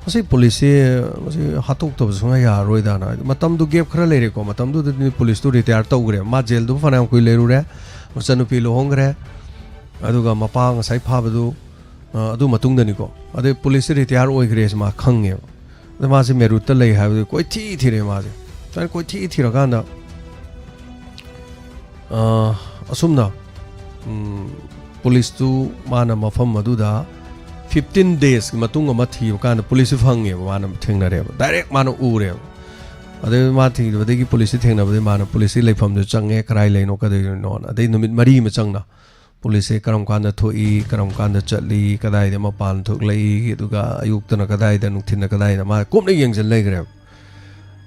ꯃꯁꯤ ꯄꯨꯂꯤꯁꯁꯦ, ꯃꯁꯤ ꯍꯥꯠꯇꯣꯛꯇꯕ ꯁꯨꯡꯌꯥ ꯌꯥꯔꯔꯣꯏꯗꯅ꯫ ꯃꯇꯝꯗꯨ gap ꯈꯔ ꯂꯩꯔꯦꯀꯣ꯫ ꯃꯇꯝꯗꯨꯗꯗꯤ ꯄꯨꯂꯤꯁꯇꯨ retire ꯇꯧꯈ꯭ꯔꯦ꯫ ꯃꯥ ꯖꯦꯜꯗꯨ ꯐꯅꯌꯥꯝ ꯀꯨꯏ ꯂꯩꯔꯨꯔꯦ꯫ ꯃꯆꯟꯅꯨꯄꯤ ꯂꯨꯍꯣꯡꯈ꯭ꯔꯦ꯫ ꯑꯗꯨꯒ ꯃꯄꯥ ꯉꯁꯥꯏ ꯐꯥꯕꯗꯨ, ꯑ, ꯑꯗꯨ ꯃꯇꯨꯡꯗꯅꯤꯀꯣ꯫ ꯑꯗꯩ ꯄꯨꯂꯤꯁꯁꯦ retire ꯑꯣꯏꯈ꯭ꯔꯦꯁꯦ ꯃꯥ ꯈꯪꯉꯦꯕ꯫ ꯑꯗ ꯃꯥꯁꯦ ꯃꯦꯔꯨꯠꯇ ꯂꯩ ꯍꯥꯏꯕꯗꯨ ꯀꯣꯏꯊꯤ ꯊꯤꯔꯦ ꯃꯥꯁꯦ꯫ ꯁꯨꯃꯥꯏꯅ ꯀꯣꯏꯊꯤ ꯊꯤꯔꯀꯥꯟꯗ, ꯑ, ꯑꯁꯨꯝꯅ, ꯎꯝ, ꯄꯨꯂꯤꯁꯇꯨ ꯃꯥꯅ ꯃꯐꯝ ꯑꯗꯨꯗ fifteen days ꯃꯇꯨꯡ ꯑꯃ ꯊꯤꯕ ꯀꯥꯟꯗ ꯄꯨꯂꯤꯁꯁꯨ ꯐꯪꯉꯦꯕ, ꯃꯥꯅ ꯊꯦꯡꯅꯔꯦꯕ, direct ꯃꯥꯅ ꯎꯔꯦꯕ꯫ ꯑꯗꯩ ꯃꯥ ꯊꯤꯕꯗꯒꯤ ꯄꯨꯂꯤꯁꯁꯤ ꯊꯦꯡꯅꯕꯗꯒꯤ ꯃꯥꯅ ꯄꯨꯂꯤꯁꯀꯤ ꯂꯩꯐꯝꯗꯨ ꯆꯪꯉꯦ, ꯀꯗꯥꯏ ꯂꯩꯅꯣ, ꯀꯗꯩꯅꯣꯅ꯫ ꯑꯗꯩ ꯅꯨꯃꯤꯠ ꯃꯔꯤ ꯑꯃ ꯆꯪꯅ ꯄꯨꯂꯤꯁꯁꯦ ꯀꯔꯝ ꯀꯥꯟꯗ ꯊꯣꯛꯏ, ꯀꯔꯝ ꯀꯥꯟꯗ ꯆꯠꯂꯤ, ꯀꯗꯥꯏꯗ ꯃꯄꯥꯟ ꯊꯣꯛꯂꯛꯏ, ꯑꯗꯨꯒ ꯑꯌꯨꯛꯇꯅ ꯀꯗꯥꯏꯗ, ꯅꯨꯡꯊꯤꯟꯅ ꯀꯗꯥꯏꯗ, ꯃꯥ ꯀꯨꯞꯅ ꯌꯦꯡꯁꯤꯟ ꯂꯩꯈ꯭ꯔꯦꯕ꯫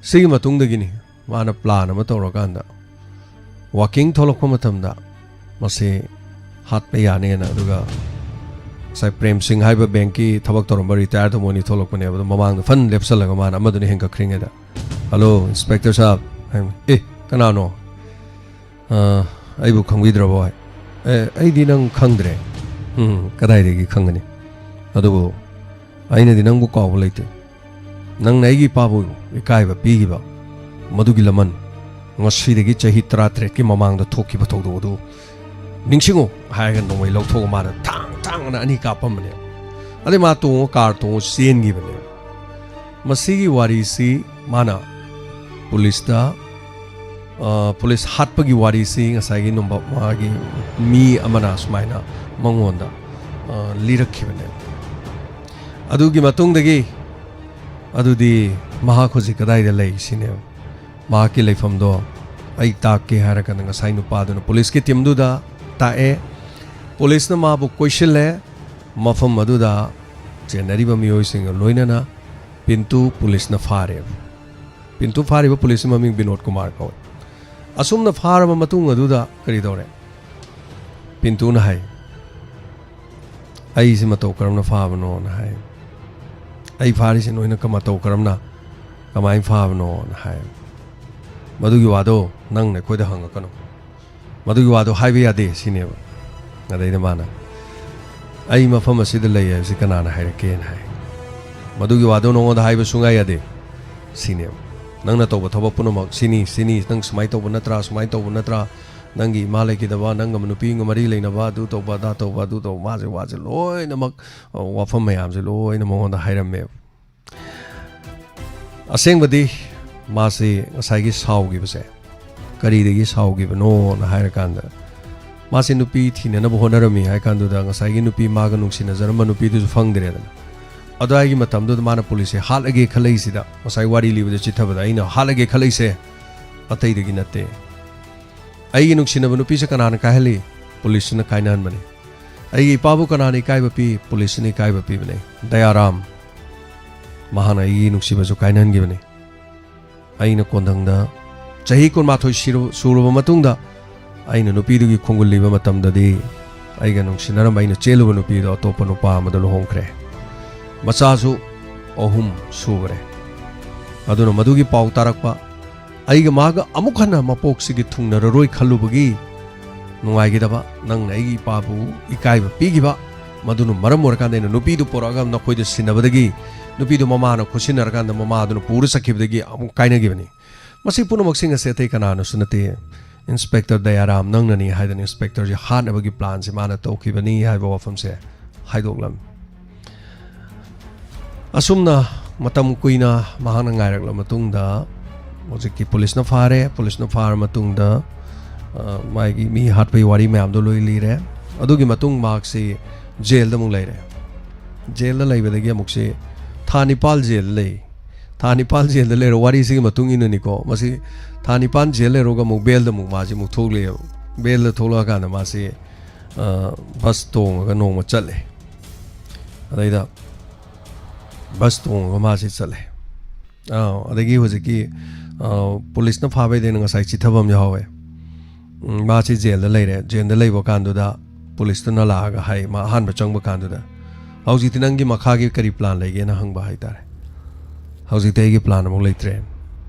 ꯁꯤꯒꯤ ꯃꯇꯨꯡꯗꯒꯤꯅꯤ ꯃꯥꯅ plan ꯑꯃ ꯇꯧꯔꯀꯥꯟꯗ walking ꯊꯣꯛꯂꯛꯄ ꯃꯇꯝꯗ ꯃꯁꯤ ꯍꯥꯠꯄ ꯌꯥꯅꯦꯅ꯫ ꯑꯗꯨꯒ ꯉꯁꯥꯏ ꯄ꯭ꯔꯦꯝ ꯁꯤꯡ ꯍꯥꯏꯕ bankꯀꯤ ꯊꯕꯛ ꯇꯧꯔꯝꯕ retired ꯃꯣꯏꯅꯤ ꯊꯣꯛꯂꯛꯄꯅꯦꯕ꯫ ꯑꯗꯣ ꯃꯃꯥꯡꯗ ꯐꯟ ꯂꯦꯞꯁꯜꯂꯒ ꯃꯥꯅ ꯑꯃꯗꯨꯅ ꯍꯦꯟꯒꯠꯈ꯭ꯔꯤꯉꯩꯗ, "Hello, Inspector ꯁꯥꯍꯕ," ꯍꯥꯏꯕꯅꯤ꯫ "ꯑꯦ, ꯀꯅꯥꯅꯣ? ꯑ, ꯑꯩꯕꯨ ꯈꯪꯕꯤꯗ꯭ꯔꯕꯣ?" ꯍꯥꯏ꯫ "ꯑꯦ, ꯑꯩꯗꯤ ꯅꯪ ꯈꯪꯗ꯭ꯔꯦ꯫" "ꯎꯝ, ꯀꯗꯥꯏꯗꯒꯤ ꯈꯪꯒꯅꯤ? ꯑꯗꯨꯕꯨ ꯑꯩꯅꯗꯤ ꯅꯪꯕꯨ ꯀꯥꯎꯕ ꯂꯩꯇꯦ꯫ ꯅꯪꯅ ꯑꯩꯒꯤ ꯏꯄꯥꯕꯨ ꯏꯀꯥꯏꯕ ꯄꯤꯈꯤꯕ ꯃꯗꯨꯒꯤ ꯂꯃꯟ, ꯉꯁꯤꯗꯒꯤ ꯆꯍꯤ ꯇꯔꯥꯇꯔꯦꯠꯀꯤ ꯃꯃꯥꯡꯗ ꯊꯣꯛꯈꯤꯕ ꯊꯧꯗꯣꯛ ꯑꯗꯨ ꯅꯤꯡꯁꯤꯡꯉꯨ," ꯍꯥꯏꯔꯒ ꯅꯣꯡꯃꯩ ꯂꯧꯊꯣꯛꯑꯒ ꯃꯥꯅ ꯊꯥꯡ ꯊꯥꯡ ꯑꯅ ꯑꯅꯤ ꯀꯥꯞꯄꯝꯕꯅꯦ꯫ ꯑꯗꯩ ꯃꯥ ꯇꯣꯡꯉ, car ꯇꯣꯡꯉ ꯆꯦꯟꯈꯤꯕꯅꯦ꯫ ꯃꯁꯤꯒꯤ ꯋꯥꯔꯤꯁꯤ ꯃꯥꯅ ꯄꯨꯂꯤꯁꯇ, ꯑ, ꯄꯨꯂꯤꯁ ꯍꯥꯠꯄꯒꯤ ꯋꯥꯔꯤꯁꯤ ꯉꯁꯥꯏꯒꯤ ꯅꯣꯡꯕ-, ꯃꯥꯒꯤ ꯃꯤ ꯑꯃꯅ ꯁꯨꯃꯥꯏꯅ ꯃꯉꯣꯟꯗ, ꯑ, ꯂꯤꯔꯛꯈꯤꯕꯅꯦ꯫ ꯑꯗꯨꯒꯤ ꯃꯇꯨꯡꯗꯒꯤ, "ꯑꯗꯨꯗꯤ ꯃꯍꯥꯛ ꯍꯧꯖꯤꯛ ꯀꯗꯥꯏꯗ ꯂꯩ?" ꯁꯤꯅꯦꯕ꯫ "ꯃꯍꯥꯛꯀꯤ ꯂꯩꯐꯝꯗꯣ ꯑꯩ ꯇꯥꯛꯀꯦ," ꯍꯥꯏꯔꯒꯅ ꯉꯁꯥꯏ ꯅꯨꯄꯥꯗꯨꯅ ꯄꯨꯂꯤꯁꯀꯤ teamꯗꯨꯗ ꯇꯥꯛꯑꯦ꯫ ꯄꯨꯂꯤꯁꯅ ꯃꯥꯕꯨ ꯀꯣꯏꯁꯤꯜꯂꯦ꯫ ꯃꯐꯝ ꯑꯗꯨꯗ ꯆꯦꯟꯅꯔꯤꯕ ꯃꯤꯑꯣꯏꯁꯤꯡꯒ ꯂꯣꯏꯅꯅ ꯄꯤꯟꯇꯨ ꯄꯨꯂꯤꯁꯅ ꯐꯥꯔꯦꯕ꯫ ꯄꯤꯟꯇꯨ ꯐꯥꯔꯤꯕ ꯄꯨꯂꯤꯁꯀꯤ ꯃꯃꯤꯡ ꯕꯤꯅꯣꯗ ꯀꯨꯃꯥꯔ ꯀꯧꯏ꯫ ꯑꯁꯨꯝꯅ ꯐꯥꯔꯕ ꯃꯇꯨꯡ ꯑꯗꯨꯗ ꯀꯔꯤ ꯇꯧꯔꯦ? ꯄꯤꯟꯇꯨꯅ ꯍꯥꯏ, "ꯑꯩꯁꯤ ꯃꯇꯧ ꯀꯔꯝꯅ ꯐꯥꯕꯅꯣꯅ?" ꯍꯥꯏ꯫ "ꯑꯩ ꯐꯥꯔꯤꯁꯤ ꯅꯣꯏꯅ ꯀ-, ꯃꯇꯧ ꯀꯔꯝꯅ "ꯀꯃꯥꯏꯅ ꯐꯥꯕꯅꯣꯅ?" ꯍꯥꯏ꯫ "ꯃꯗꯨꯒꯤ ꯋꯥꯗꯣ ꯅꯪꯅ ꯑꯩꯈꯣꯏꯗ ꯍꯪꯉꯛꯀꯅꯨ, ꯃꯗꯨꯒꯤ ꯋꯥꯗꯣ ꯍꯥꯏꯕ ꯌꯥꯗꯦ" ꯁꯤꯅꯦꯕ꯫ ꯑꯗꯩꯗ ꯃꯥꯅ, "ꯑꯩ ꯃꯐꯝ ꯑꯁꯤꯗ ꯂꯩ ꯍꯥꯏꯕꯁꯤ ꯀꯅꯥꯅ ꯍꯥꯏꯔꯛꯀꯦꯅ?" ꯍꯥꯏ꯫ "ꯃꯗꯨꯒꯤ ꯋꯥꯗꯣ ꯅꯉꯣꯟꯗ ꯍꯥꯏꯕ ꯁꯨꯡꯌꯥ ꯌꯥꯗꯦ" ꯁꯤꯅꯦꯕ꯫ "ꯅꯪꯅ ꯇꯧꯕ ꯊꯕꯛ ꯄꯨꯝꯅꯃꯛ ꯁꯤꯅꯤ, ꯁꯤꯅꯤ, ꯅꯪ ꯁꯨꯃꯥꯏꯅ ꯇꯧꯕ ꯅꯠꯇ꯭ꯔꯥ, ꯁꯨꯃꯥꯏꯅ ꯇꯧꯕ ꯅꯠꯇ꯭ꯔꯥ, ꯅꯪꯒꯤ ꯏꯃꯥ ꯂꯩꯈꯤꯗꯕ, ꯅꯪꯒ ꯅꯨꯄꯤ ꯑꯃꯒ ꯃꯔꯤ ꯂꯩꯅꯕ, ꯑꯗꯨ ꯇꯧꯕ, ꯑꯗꯥ ꯇꯧꯕ, ꯑꯗꯨ ꯇꯧꯕ", ꯃꯥꯁꯦ ꯋꯥꯁꯦ ꯂꯣꯏꯅꯃꯛ, ꯑ, ꯋꯥꯐꯝ ꯃꯌꯥꯝꯁꯦ ꯂꯣꯏꯅ ꯃꯉꯣꯟꯗ ꯍꯥꯏꯔꯝꯃꯦꯕ꯫ ꯑꯁꯦꯡꯕꯗꯤ ꯃꯥꯁꯤ ꯉꯁꯥꯏꯒꯤ ꯁꯥꯎꯈꯤꯕꯁꯦ ꯀꯔꯤꯗꯒꯤ ꯁꯥꯎꯈꯤꯕꯅꯣꯅ ꯍꯥꯏꯔꯀꯥꯟꯗ, ꯃꯥꯁꯤ ꯅꯨꯄꯤ ꯊꯤꯅꯅꯕ ꯍꯣꯠꯅꯔꯝꯃꯤ ꯍꯥꯏ ꯀꯥꯟꯗꯨꯗ, ꯉꯁꯥꯏꯒꯤ ꯅꯨꯄꯤ ꯃꯥꯒ ꯅꯨꯡꯁꯤꯅꯖꯔꯝꯕ ꯅꯨꯄꯤꯗꯨꯁꯨ ꯐꯪꯗ꯭ꯔꯦꯗꯅ꯫ ꯑꯗꯨꯋꯥꯏꯒꯤ ꯃꯇꯝꯗꯨꯗ ꯃꯥꯅ ꯄꯨꯂꯤꯁꯁꯦ ꯍꯥꯠꯂꯒꯦ ꯈꯜꯂꯛꯏꯁꯤꯗ, ꯉꯁꯥꯏ ꯋꯥꯔꯤ ꯂꯤꯕꯗ ꯆꯤꯊꯕꯗ ꯑꯩꯅ ꯍꯥꯠꯂꯒꯦ ꯈꯜꯂꯛꯏꯁꯦ ꯑꯇꯩꯗꯒꯤ ꯅꯠꯇꯦ꯫ ꯑꯩꯒꯤ ꯅꯨꯡꯁꯤꯅꯕ ꯅꯨꯄꯤꯁꯦ ꯀꯅꯥꯅ ꯀꯥꯏꯍꯜꯂꯤ? ꯄꯨꯂꯤꯁꯁꯤꯅ ꯀꯥꯏꯅꯍꯟꯕꯅꯤ꯫ ꯑꯩꯒꯤ ꯏꯄꯥꯕꯨ ꯀꯅꯥꯅ ꯏꯀꯥꯏꯕ ꯄꯤ? ꯄꯨꯂꯤꯁꯁꯤꯅ ꯏꯀꯥꯏꯕ ꯄꯤꯕꯅꯤ꯫ ꯗꯌꯥꯔꯥꯝ, ꯃꯍꯥꯛꯅ ꯑꯩꯒꯤ ꯅꯨꯡꯁꯤꯕꯁꯨ ꯀꯥꯏꯅꯍꯟꯈꯤꯕꯅꯤ꯫ ꯑꯩꯅ ꯀꯣꯟꯊꯪꯗ ꯆꯍꯤ ꯀꯨꯟꯃꯥꯊꯣꯏ ꯁꯤꯔꯨ-, ꯁꯨꯔꯕ ꯃꯇꯨꯡꯗ ꯑꯩꯅ ꯅꯨꯄꯤꯗꯨꯒꯤ ꯈꯣꯡꯒꯨꯜ ꯂꯤꯕ ꯃꯇꯝꯗꯗꯤ, ꯑꯩꯒ ꯅꯨꯡꯁꯤꯅꯔꯝꯕ, ꯑꯩꯅ ꯆꯦꯜꯂꯨꯕ ꯅꯨꯄꯤꯗꯣ ꯑꯇꯣꯞꯄ ꯅꯨꯄꯥ ꯑꯃꯗ ꯂꯨꯍꯣꯡꯈ꯭ꯔꯦ꯫ ꯃꯆꯥꯁꯨ ꯑꯍꯨꯝ ꯁꯨꯈ꯭ꯔꯦ꯫ ꯑꯗꯨꯅ ꯃꯗꯨꯒꯤ ꯄꯥꯎ ꯇꯥꯔꯛꯄ, ꯑꯩꯒ ꯃꯥꯒ ꯑꯃꯨꯛ ꯍꯟꯅ ꯃꯄꯣꯛꯁꯤꯒꯤ ꯊꯨꯡꯅꯔꯔꯣꯏ ꯈꯜꯂꯨꯕꯒꯤ ꯅꯨꯡꯉꯥꯏꯈꯤꯗꯕ, ꯅꯪꯅ ꯑꯩꯒꯤ ꯏꯄꯥꯕꯨ ꯏꯀꯥꯏꯕ ꯄꯤꯈꯤꯕ, ꯃꯗꯨꯅ ꯃꯔꯝ ꯑꯣꯏꯔꯀꯥꯟꯗ ꯑꯩꯅ ꯅꯨꯄꯤꯗꯨ ꯄꯣꯔꯛꯑꯒ ꯅꯈꯣꯏꯗ ꯁꯤꯟꯅꯕꯗꯒꯤ, ꯅꯨꯄꯤꯗꯨ ꯃꯃꯥꯅ ꯈꯨꯠꯁꯤꯟꯅꯔꯀꯥꯟꯗ ꯃꯃꯥꯗꯨꯅ ꯄꯨꯔ ꯆꯠꯈꯤꯕꯗꯒꯤ ꯑꯃꯨꯛ ꯀꯥꯏꯅꯈꯤꯕꯅꯤ꯫ ꯃꯁꯤ ꯄꯨꯝꯅꯃꯛꯁꯤꯡ ꯑꯁꯦ ꯑꯇꯩ ꯀꯅꯥꯅꯁꯨ ꯅꯠꯇꯦ, ꯏꯟꯁꯄꯦꯛꯇꯔ ꯗꯌꯥꯔꯥꯝ ꯅꯪꯅꯅꯤ" ꯍꯥꯏꯗꯅ ꯏꯟꯁꯄꯦꯛꯇꯔꯁꯤ ꯍꯥꯠꯅꯕꯒꯤ ꯄ꯭ꯂꯥꯟꯁꯤ ꯃꯥꯅ ꯇꯧꯈꯤꯕꯅꯤ ꯍꯥꯏꯕ ꯋꯥꯐꯝꯁꯦ ꯍꯥꯏꯗꯣꯛꯂꯝꯃꯤ꯫ ꯑꯁꯨꯝꯅ ꯃꯇꯝ ꯀꯨꯏꯅ ꯃꯍꯥꯛꯅ ꯉꯥꯏꯔꯛꯂꯕ ꯃꯇꯨꯡꯗ, ꯍꯧꯖꯤꯛꯇꯤ ꯄꯨꯂꯤꯁꯅ ꯐꯥꯔꯦ꯫ ꯄꯨꯂꯤꯁꯅ ꯐꯥꯔ ꯃꯇꯨꯡꯗ, ꯑ, ꯃꯥꯒꯤ ꯃꯤ ꯍꯥꯠꯄꯒꯤ ꯋꯥꯔꯤ ꯃꯌꯥꯝꯗꯣ ꯂꯣꯏ ꯂꯤꯔꯦ꯫ ꯑꯗꯨꯒꯤ ꯃꯇꯨꯡ ꯃꯍꯥꯛꯁꯤ ꯖꯦꯜꯗ ꯑꯃꯨꯛ ꯂꯩꯔꯦ꯫ ꯖꯦꯜꯗ ꯂꯩꯕꯗꯒꯤ ꯑꯃꯨꯛꯁꯤ ꯊꯥ ꯅꯤꯄꯥꯜ ꯖꯦꯜꯗ ꯂꯩ꯫ ꯊꯥ ꯅꯤꯄꯥꯜ ꯖꯦꯜꯗ ꯂꯩꯔ, ꯋꯥꯔꯤꯁꯤꯒꯤ ꯃꯇꯨꯡ ꯏꯟꯅꯅꯤꯀꯣ, ꯃꯁꯤ ꯊꯥ ꯅꯤꯄꯥꯜ ꯖꯦꯜ ꯂꯩꯔꯨꯔꯒ ꯑꯃꯨꯛ ꯕꯦꯜꯗ ꯑꯃꯨꯛ ꯃꯥꯁꯤ ꯑꯃꯨꯛ ꯊꯣꯛꯂꯛꯑꯦꯕ꯫ ꯕꯦꯜꯗ ꯊꯣꯛꯂꯛꯑꯀꯥꯟꯗ ꯃꯥꯁꯤ, ꯑ, ꯕꯁ ꯇꯣꯡꯉꯒ ꯅꯣꯡꯃ ꯆꯠꯂꯦ꯫ ꯑꯗꯩꯗ ꯕꯁ ꯇꯣꯡꯉꯒ ꯃꯥꯁꯤ ꯆꯠꯂꯦ꯫ ꯑꯥ, ꯑꯗꯒꯤ ꯍꯧꯖꯤꯛꯀꯤ, ꯑꯥ, ꯄꯨꯂꯤꯁꯅ ꯐꯥꯕꯩꯗꯩꯅ ꯉꯁꯥꯏ ꯆꯤꯊꯕ ꯑꯃ ꯌꯥꯎꯍꯧꯋꯦ꯫ ꯎꯝ, ꯃꯥꯁꯤ ꯖꯦꯜꯗ ꯂꯩꯔꯦ꯫ ꯖꯦꯜꯗ ꯂꯩꯕ ꯀꯥꯟꯗꯨꯗ ꯄꯨꯂꯤꯁꯇꯨꯅ ꯂꯥꯛꯑꯒ ꯍꯥꯏ, ꯃꯥ ꯑꯍꯥꯟꯕ ꯆꯪꯕ ꯀꯥꯟꯗꯨꯗ, "ꯍꯧꯖꯤꯛꯇꯤ ꯅꯪꯒꯤ ꯃꯈꯥꯒꯤ ꯀꯔꯤ ꯄ꯭ꯂꯥꯟ ꯂꯩꯒꯦꯅ?" ꯍꯪꯕ ꯍꯥꯏꯇꯥꯔꯦ꯫ ꯍꯧꯖꯤꯛꯇꯤ ꯑꯩꯒꯤ ꯄ꯭ꯂꯥꯟ ꯑꯃꯨꯛ ꯂꯩꯇ꯭ꯔꯦ꯫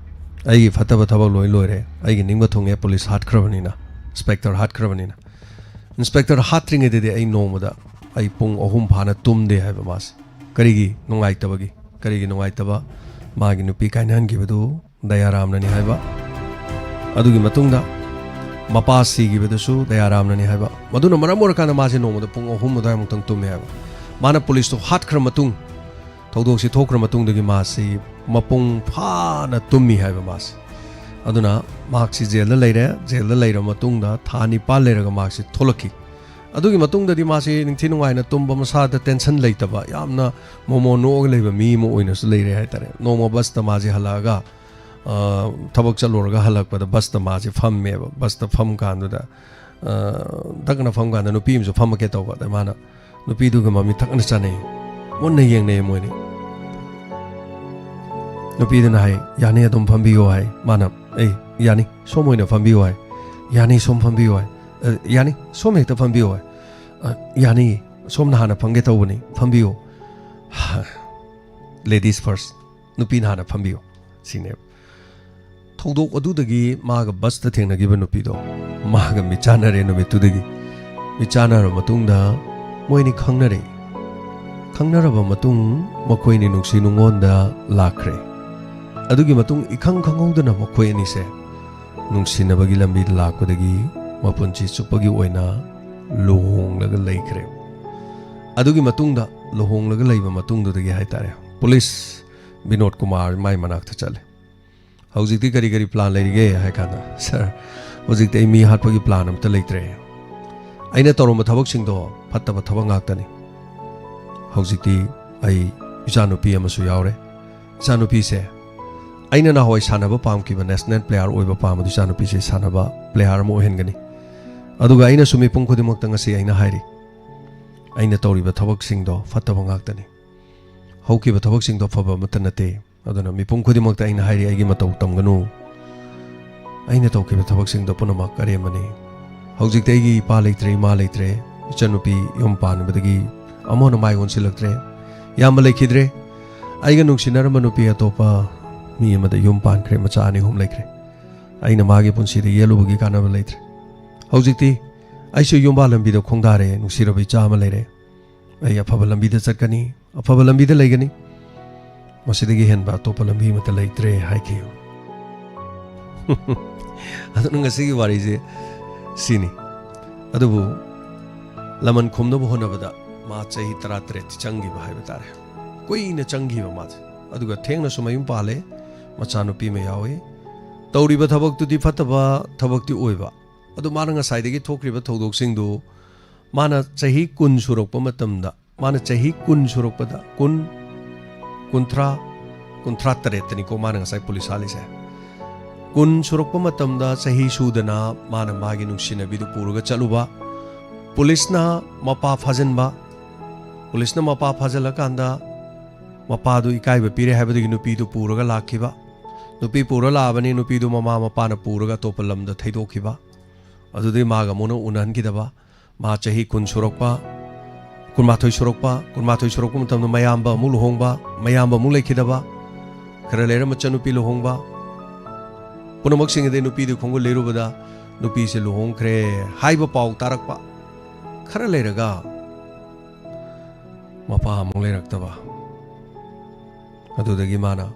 ꯑꯩꯒꯤ ꯐꯠꯇꯕ ꯊꯕꯛ ꯂꯣꯏ ꯂꯣꯏꯔꯦ꯫ ꯑꯩꯒꯤ ꯅꯤꯡꯕ ꯊꯨꯡꯉꯦ, ꯄꯨꯂꯤꯁ ꯍꯥꯠꯈ꯭ꯔꯕꯅꯤꯅ, ꯏꯟꯁꯄꯦꯛꯇꯔ ꯍꯥꯠꯈ꯭ꯔꯕꯅꯤꯅ꯫ ꯏꯟꯁꯄꯦꯛꯇꯔ ꯍꯥꯠꯇ꯭ꯔꯤꯉꯩꯗꯗꯤ ꯑꯩ ꯅꯣꯡꯃꯗ ꯑꯩ ꯄꯨꯡ ꯑꯍꯨꯝ ꯐꯥꯅ ꯇꯨꯝꯗꯦ ꯍꯥꯏꯕ ꯃꯥꯁꯦ꯫ ꯀꯔꯤꯒꯤ ꯅꯨꯡꯉꯥꯏꯇꯕꯒꯤ? ꯀꯔꯤꯒꯤ ꯅꯨꯡꯉꯥꯏꯇꯕ? ꯃꯥꯒꯤ ꯅꯨꯄꯤ ꯀꯥꯏꯅꯍꯟꯈꯤꯕꯗꯨ ꯗꯌꯥꯔꯥꯝꯅꯅꯤ ꯍꯥꯏꯕ꯫ ꯑꯗꯨꯒꯤ ꯃꯇꯨꯡꯗ ꯃꯄꯥ ꯁꯤꯈꯤꯕꯗꯨꯁꯨ ꯗꯌꯥꯔꯥꯝꯅꯅꯤ ꯍꯥꯏꯕ꯫ ꯃꯗꯨꯅ ꯃꯔꯝ ꯑꯣꯏꯔꯀꯥꯟꯗ ꯃꯥꯁꯦ ꯅꯣꯡꯃꯗ ꯄꯨꯡ ꯑꯍꯨꯝ ꯑꯗꯨꯋꯥꯏꯃꯨꯛꯇꯪ ꯇꯨꯝꯃꯦ ꯍꯥꯏꯕ꯫ ꯃꯥꯅ ꯄꯨꯂꯤꯁꯇꯣ ꯍꯥꯠꯈ꯭ꯔ ꯃꯇꯨꯡ, ꯊꯧꯗꯣꯛꯁꯤ ꯊꯣꯛꯈ꯭ꯔ ꯃꯇꯨꯡꯗꯒꯤ ꯃꯥꯁꯤ ꯃꯄꯨꯡ ꯐꯥꯅ ꯇꯨꯝꯃꯤ ꯍꯥꯏꯕ ꯃꯥꯁꯤ꯫ ꯑꯗꯨꯅ ꯃꯍꯥꯛꯁꯤ ꯖꯦꯜꯗ ꯂꯩꯔꯦ꯫ ꯖꯦꯜꯗ ꯂꯩꯔꯕ ꯃꯇꯨꯡꯗ ꯊꯥ ꯅꯤꯄꯥꯜ ꯂꯩꯔꯒ ꯃꯍꯥꯛꯁꯤ ꯊꯣꯛꯂꯛꯈꯤ꯫ ꯑꯗꯨꯒꯤ ꯃꯇꯨꯡꯗꯗꯤ ꯃꯥꯁꯤ ꯅꯤꯡꯊꯤ ꯅꯨꯡꯉꯥꯏꯅ ꯇꯨꯝꯕ, ꯃꯁꯥꯗ ꯇꯦꯟꯁꯟ ꯂꯩꯇꯕ, ꯌꯥꯝꯅ ꯃꯣꯃꯣ ꯅꯣꯛꯑꯒ ꯂꯩꯕ ꯃꯤ ꯑꯃ ꯑꯣꯏꯅꯁꯨ ꯂꯩꯔꯦ ꯍꯥꯏꯇꯥꯔꯦ꯫ ꯅꯣꯡꯃ ꯕꯁꯇ ꯃꯥꯁꯤ ꯍꯜꯂꯛꯑꯒ, ꯑ, ꯊꯕꯛ ꯆꯠꯂꯨꯔꯒ ꯍꯜꯂꯛꯄꯗ ꯕꯁꯇ ꯃꯥꯁꯤ ꯐꯝꯃꯦꯕ꯫ ꯕꯁꯇ ꯐꯝ ꯀꯥꯟꯗꯨꯗ, ꯑ, ꯇꯛꯅ ꯐꯝ ꯀꯥꯟꯗ ꯅꯨꯄꯤ ꯑꯃꯁꯨ ꯐꯝꯃꯛꯀꯦ ꯇꯧꯕ꯫ ꯑꯗ ꯃꯥꯅ ꯅꯨꯄꯤꯗꯨꯒ ꯃꯃꯤꯠ ꯊꯛꯅ ꯆꯥꯅꯩ꯫ ꯃꯨꯟꯅ ꯌꯦꯡꯅꯩ ꯃꯣꯏꯅꯤ꯫ ꯅꯨꯄꯤꯗꯨꯅ ꯍꯥꯏ, "ꯌꯥꯅꯤ, ꯑꯗꯨꯝ ꯐꯝꯕꯤꯌꯣ," ꯍꯥꯏ꯫ ꯃꯥꯅ, "ꯑꯦ, ꯌꯥꯅꯤ, ꯁꯣꯝ ꯑꯣꯏꯅ ꯐꯝꯕꯤꯌꯣ," ꯍꯥꯏ꯫ "ꯌꯥꯅꯤ, ꯁꯣꯝ ꯐꯝꯕꯤꯌꯣ," ꯍꯥꯏ꯫ "ꯑ, ꯌꯥꯅꯤ, ꯁꯣꯝ ꯍꯦꯛꯇ ꯐꯝꯕꯤꯌꯣ," ꯍꯥꯏ꯫ "ꯑ, ꯌꯥꯅꯤ, ꯁꯣꯝꯅ ꯍꯥꯟꯅ ꯐꯝꯒꯦ ꯇꯧꯕꯅꯤ, ꯐꯝꯕꯤꯌꯣ꯫ Ladies first, ꯅꯨꯄꯤꯅ ꯍꯥꯟꯅ ꯐꯝꯕꯤꯌꯣ," ꯁꯤꯅꯦꯕ꯫ ꯊꯧꯗꯣꯛ ꯑꯗꯨꯗꯒꯤ ꯃꯥꯒ ꯕꯁꯇ ꯊꯦꯡꯅꯈꯤꯕ ꯅꯨꯄꯤꯗꯣ, ꯃꯥꯒ ꯃꯤꯠꯆꯥꯟꯅꯔꯦ ꯅꯨꯃꯤꯠꯇꯨꯗꯒꯤ꯫ ꯃꯤꯠꯆꯥꯟꯅꯔꯕ ꯃꯇꯨꯡꯗ ꯃꯣꯏꯅꯤ ꯈꯪꯅꯔꯦ꯫ ꯈꯪꯅꯔꯕ ꯃꯇꯨꯡ ꯃꯈꯣꯏꯅꯤ ꯅꯨꯡꯁꯤ ꯅꯨꯡꯉꯣꯟꯗ ꯂꯥꯛꯈ꯭ꯔꯦ꯫ ꯑꯗꯨꯒꯤ ꯃꯇꯨꯡ ꯏꯈꯪ ꯈꯪꯍꯧꯗꯅ ꯃꯈꯣꯏ ꯑꯅꯤꯁꯦ ꯅꯨꯡꯁꯤꯅꯕꯒꯤ ꯂꯝꯕꯤꯗ ꯂꯥꯛꯄꯗꯒꯤ ꯃꯄꯨꯟꯁꯤ ꯆꯨꯞꯄꯒꯤ ꯑꯣꯏꯅ ꯂꯨꯍꯣꯡꯂꯒ ꯂꯩꯈ꯭ꯔꯦ꯫ ꯑꯗꯨꯒꯤ ꯃꯇꯨꯡꯗ, ꯂꯨꯍꯣꯡꯂꯒ ꯂꯩꯕ ꯃꯇꯨꯡꯗꯨꯗꯒꯤ ꯍꯥꯏꯇꯥꯔꯦ, ꯄꯨꯂꯤꯁ ꯕꯤꯅꯣꯗ ꯀꯨꯃꯥꯔ ꯃꯥꯏ ꯃꯅꯥꯛꯇ ꯆꯠꯂꯦ꯫ "ꯍꯧꯖꯤꯛꯇꯤ ꯀꯔꯤ ꯀꯔꯤ ꯄ꯭ꯂꯥꯟ ꯂꯩꯔꯤꯒꯦ?" ꯍꯥꯏ ꯀꯥꯟꯗ, "ꯁꯥꯔ, ꯍꯧꯖꯤꯛꯇꯤ ꯑꯩ ꯃꯤ ꯍꯥꯠꯄꯒꯤ ꯄ꯭ꯂꯥꯟ ꯑꯝꯇ ꯂꯩꯇ꯭ꯔꯦ꯫ ꯑꯩꯅ ꯇꯧꯔꯝꯕ ꯊꯕꯛꯁꯤꯡꯗꯣ ꯐꯠꯇꯕ ꯊꯕꯛ ꯉꯥꯛꯇꯅꯤ꯫ ꯍꯧꯖꯤꯛꯇꯤ ꯑꯩ ꯏꯆꯥꯅꯨꯄꯤ ꯑꯃꯁꯨ ꯌꯥꯎꯔꯦ꯫ ꯏꯆꯥꯅꯨꯄꯤꯁꯦ ꯑꯩꯅ ꯅꯍꯥꯟꯋꯥꯏ ꯁꯥꯟꯅꯕ ꯄꯥꯝꯈꯤꯕ, ꯅꯦꯁꯅꯦꯜ ꯄ꯭ꯂꯦꯌꯥꯔ ꯑꯣꯏꯕ ꯄꯥꯝꯕꯗꯨ ꯏꯆꯥꯅꯨꯄꯤꯁꯦ ꯁꯥꯟꯅꯕ ꯄ꯭ꯂꯦꯌꯥꯔ ꯑꯃ ꯑꯣꯏꯍꯟꯒꯅꯤ꯫ ꯑꯗꯨꯒ ꯑꯩꯅꯁꯨ ꯃꯤꯄꯨꯝ ꯈꯨꯗꯤꯡꯃꯛꯇ ꯉꯁꯤ ꯑꯩꯅ ꯍꯥꯏꯔꯤ, ꯑꯩꯅ ꯇꯧꯔꯤꯕ ꯊꯕꯛꯁꯤꯡꯗꯣ ꯐꯠꯇꯕ ꯉꯥꯛꯇꯅꯤ꯫ ꯍꯧꯈꯤꯕ ꯊꯕꯛꯁꯤꯡꯗꯣ ꯐꯕ ꯑꯃꯠꯇ ꯅꯠꯇꯦ꯫ ꯑꯗꯨꯅ ꯃꯤꯄꯨꯝ ꯈꯨꯗꯤꯡꯃꯛꯇ ꯑꯩꯅ ꯍꯥꯏꯔꯤ, ꯑꯩꯒꯤ ꯃꯇꯧ ꯇꯝꯒꯅꯨ꯫ ꯑꯩꯅ ꯇꯧꯈꯤꯕ ꯊꯕꯛꯁꯤꯡꯗꯣ ꯄꯨꯝꯅꯃꯛ ꯑꯔꯦꯝꯕꯅꯤ꯫ ꯍꯧꯖꯤꯛꯇꯤ ꯑꯩꯒꯤ ꯏꯄꯥ ꯂꯩꯇ꯭ꯔꯦ, ꯏꯃꯥ ꯂꯩꯇ꯭ꯔꯦ, ꯏꯆꯟꯅꯨꯄꯤ ꯌꯨꯝ ꯄꯥꯟꯕꯗꯒꯤ ꯑꯃꯨꯛ ꯍꯟꯅ ꯃꯥꯏ ꯑꯣꯟꯁꯤꯜꯂꯛꯇ꯭ꯔꯦ, ꯏꯌꯥꯝꯕ ꯂꯩꯈꯤꯗ꯭ꯔꯦ꯫ ꯑꯩꯒ ꯅꯨꯡꯁꯤꯅꯔꯝꯕ ꯅꯨꯄꯤ ꯑꯇꯣꯞꯄ ꯃꯤ ꯑꯃꯗ ꯌꯨꯝ ꯄꯥꯟꯈ꯭ꯔꯦ, ꯃꯆꯥ ꯑꯅꯤ ꯑꯍꯨꯝ ꯂꯩꯈ꯭ꯔꯦ꯫ ꯑꯩꯅ ꯃꯥꯒꯤ ꯄꯨꯟꯁꯤꯗ ꯌꯦꯠꯂꯨꯕꯒꯤ ꯀꯥꯟꯅꯕ ꯂꯩꯇ꯭ꯔꯦ꯫ ꯍꯧꯖꯤꯛꯇꯤ ꯑꯩꯁꯨ ꯌꯨꯝꯕꯥ ꯂꯝꯕꯤꯗ ꯈꯣꯡꯗꯥꯔꯦ, ꯅꯨꯡꯁꯤꯔꯕ ꯏꯆꯥ ꯑꯃ ꯂꯩꯔꯦ꯫ ꯑꯩ ꯑꯐꯕ ꯂꯝꯕꯤꯗ ꯆꯠꯀꯅꯤ, ꯑꯐꯕ ꯂꯝꯕꯤꯗ ꯂꯩꯒꯅꯤ꯫ ꯃꯁꯤꯗꯒꯤ ꯍꯦꯟꯕ ꯑꯇꯣꯞꯄ ꯂꯝꯕꯤ ꯑꯃꯠꯇ ꯂꯩꯇ꯭ꯔꯦ ꯍꯥꯏꯈꯤ꯫ ꯑꯗꯨꯅ ꯉꯁꯤꯒꯤ ꯋꯥꯔꯤꯁꯦ ꯁꯤꯅꯤ꯫ ꯑꯗꯨꯕꯨ ꯂꯃꯟ ꯈꯨꯝꯅꯕ ꯍꯣꯠꯅꯕꯗ ꯃꯥ ꯆꯍꯤ ꯇꯔꯥꯇꯔꯦꯠꯇꯤ ꯆꯪꯈꯤꯕ ꯍꯥꯏꯕ ꯇꯥꯔꯦ꯫ ꯀꯨꯏꯅ ꯆꯪꯈꯤꯕ ꯃꯥꯁꯦ꯫ ꯑꯗꯨꯒ ꯊꯦꯡꯅꯁꯨ ꯃꯌꯨꯝ ꯄꯥꯜꯂꯦ, ꯃꯆꯥꯅꯨꯄꯤ ꯑꯃ ꯌꯥꯎꯏ꯫ ꯇꯧꯔꯤꯕ ꯊꯕꯛꯇꯨꯗꯤ ꯐꯠꯇꯕ ꯊꯕꯛꯇꯤ ꯑꯣꯏꯕ꯫ ꯑꯗꯨ ꯃꯥꯅ ꯉꯁꯥꯏꯗꯒꯤ ꯊꯣꯛꯈ꯭ꯔꯤꯕ ꯊꯧꯗꯣꯛꯁꯤꯡꯗꯨ ꯃꯥꯅ ꯆꯍꯤ ꯀꯨꯟ ꯁꯨꯔꯛꯄ ꯃꯇꯝꯗ, ꯃꯥꯅ ꯆꯍꯤ ꯀꯨꯟ ꯁꯨꯔꯛꯄꯗ, ꯀꯨꯟ, ꯀꯨꯟꯊ꯭ꯔꯥ, ꯀꯨꯟꯊ꯭ꯔꯥ ꯇꯔꯦꯠꯇꯅꯤꯀꯣ ꯃꯥꯅ ꯉꯁꯥꯏ ꯄꯨꯂꯤꯁ ꯍꯥꯠꯂꯤꯁꯦ꯫ ꯀꯨꯟ ꯁꯨꯔꯛꯄ ꯃꯇꯝꯗ, ꯆꯍꯤ ꯁꯨꯗꯅ ꯃꯥꯅ ꯃꯥꯒꯤ ꯅꯨꯡꯁꯤꯅꯕꯤꯗꯨ ꯄꯨꯔꯒ ꯆꯠꯂꯨꯕ, ꯄꯨꯂꯤꯁꯅ ꯃꯄꯥ ꯐꯥꯖꯤꯟꯕ, ꯄꯨꯂꯤꯁꯅ ꯃꯄꯥ ꯐꯥꯖꯤꯜꯂꯀꯥꯟꯗ ꯃꯄꯥꯗꯨ ꯏꯀꯥꯏꯕ ꯄꯤꯔꯦ ꯍꯥꯏꯕꯗꯒꯤ ꯅꯨꯄꯤꯗꯨ ꯄꯨꯔꯒ ꯂꯥꯛꯈꯤꯕ꯫ ꯅꯨꯄꯤ ꯄꯨꯔ ꯂꯥꯛꯑꯕꯅꯤ, ꯅꯨꯄꯤꯗꯨ ꯃꯃꯥ ꯃꯄꯥꯅ ꯄꯨꯔꯒ ꯑꯇꯣꯞꯄ ꯂꯝꯗ ꯊꯩꯗꯣꯛꯈꯤꯕ꯫ ꯑꯗꯨꯗꯒꯤ ꯃꯥꯒ ꯑꯃꯨꯛ ꯍꯟꯅ ꯎꯅꯍꯟꯈꯤꯗꯕ꯫ ꯃꯥ ꯆꯍꯤ ꯀꯨꯟ ꯁꯨꯔꯛꯄ, ꯀꯨꯟꯃꯥꯊꯣꯏ ꯁꯨꯔꯛꯄ, ꯀꯨꯟꯃꯥꯊꯣꯏ ꯁꯨꯔꯛꯄ ꯃꯇꯝꯗ ꯃꯌꯥꯝꯕ ꯑꯃꯨꯛ ꯂꯨꯍꯣꯡꯕ, ꯃꯌꯥꯝꯕ ꯑꯃꯨꯛ ꯂꯩꯈꯤꯗꯕ, ꯈꯔ ꯂꯩꯔ ꯃꯆꯟꯅꯨꯄꯤ ꯂꯨꯍꯣꯡꯕ, ꯄꯨꯝꯅꯃꯛꯁꯤꯡ ꯑꯗꯩ ꯅꯨꯄꯤꯗꯨ ꯈꯣꯡꯒꯨꯜ ꯂꯩꯔꯨꯕꯗ ꯅꯨꯄꯤꯁꯦ ꯂꯨꯍꯣꯡꯈ꯭ꯔꯦ ꯍꯥꯏꯕ ꯄꯥꯎ ꯇꯥꯔꯛꯄ꯫ ꯈꯔ ꯂꯩꯔꯒ ꯃꯄꯥ ꯑꯃꯨꯛ ꯂꯩꯔꯛꯇꯕ꯫ ꯑꯗꯨꯗꯒꯤ ꯃꯥꯅ,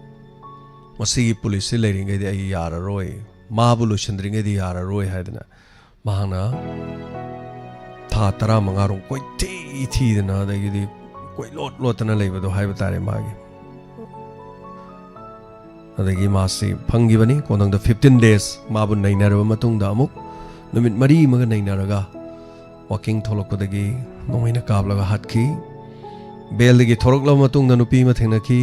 "ꯃꯁꯤꯒꯤ ꯄꯨꯂꯤꯁꯁꯤ ꯂꯩꯔꯤꯉꯩꯗꯤ ꯑꯩ ꯌꯥꯔꯔꯣꯏ, ꯃꯥꯕꯨ ꯂꯣꯏꯁꯤꯟꯗ꯭ꯔꯤꯉꯩꯗꯤ ꯌꯥꯔꯔꯣꯏ" ꯍꯥꯏꯗꯅ ꯃꯍꯥꯛꯅ ꯊꯥ ꯇꯔꯥꯃꯉꯥꯔꯣꯝ ꯀꯣꯏꯊꯤ ꯊꯤꯗꯅ, ꯑꯗꯒꯤꯗꯤ ꯀꯣꯏꯂꯣꯠ ꯂꯣꯠꯇꯅ ꯂꯩꯕꯗꯣ ꯍꯥꯏꯕ ꯇꯥꯔꯦ ꯃꯥꯒꯤ꯫ ꯑꯗꯒꯤ ꯃꯥꯁꯤ ꯐꯪꯈꯤꯕꯅꯤ꯫ ꯈꯣꯡꯗꯪꯗ fifteen days ꯃꯥꯕꯨ ꯅꯩꯅꯔꯕ ꯃꯇꯨꯡꯗ, ꯑꯃꯨꯛ ꯅꯨꯃꯤꯠ ꯃꯔꯤ ꯑꯃꯒ ꯅꯩꯅꯔꯒ, ꯋꯥꯀꯤꯡ ꯊꯣꯛꯂꯛꯄꯗꯒꯤ ꯅꯣꯡꯃꯩꯅ ꯀꯥꯞꯂꯒ ꯍꯥꯠꯈꯤ꯫ ꯕꯦꯜꯗꯒꯤ ꯊꯣꯔꯛꯂꯕ ꯃꯇꯨꯡꯗ ꯅꯨꯄꯤ ꯑꯃ ꯊꯦꯡꯅꯈꯤ꯫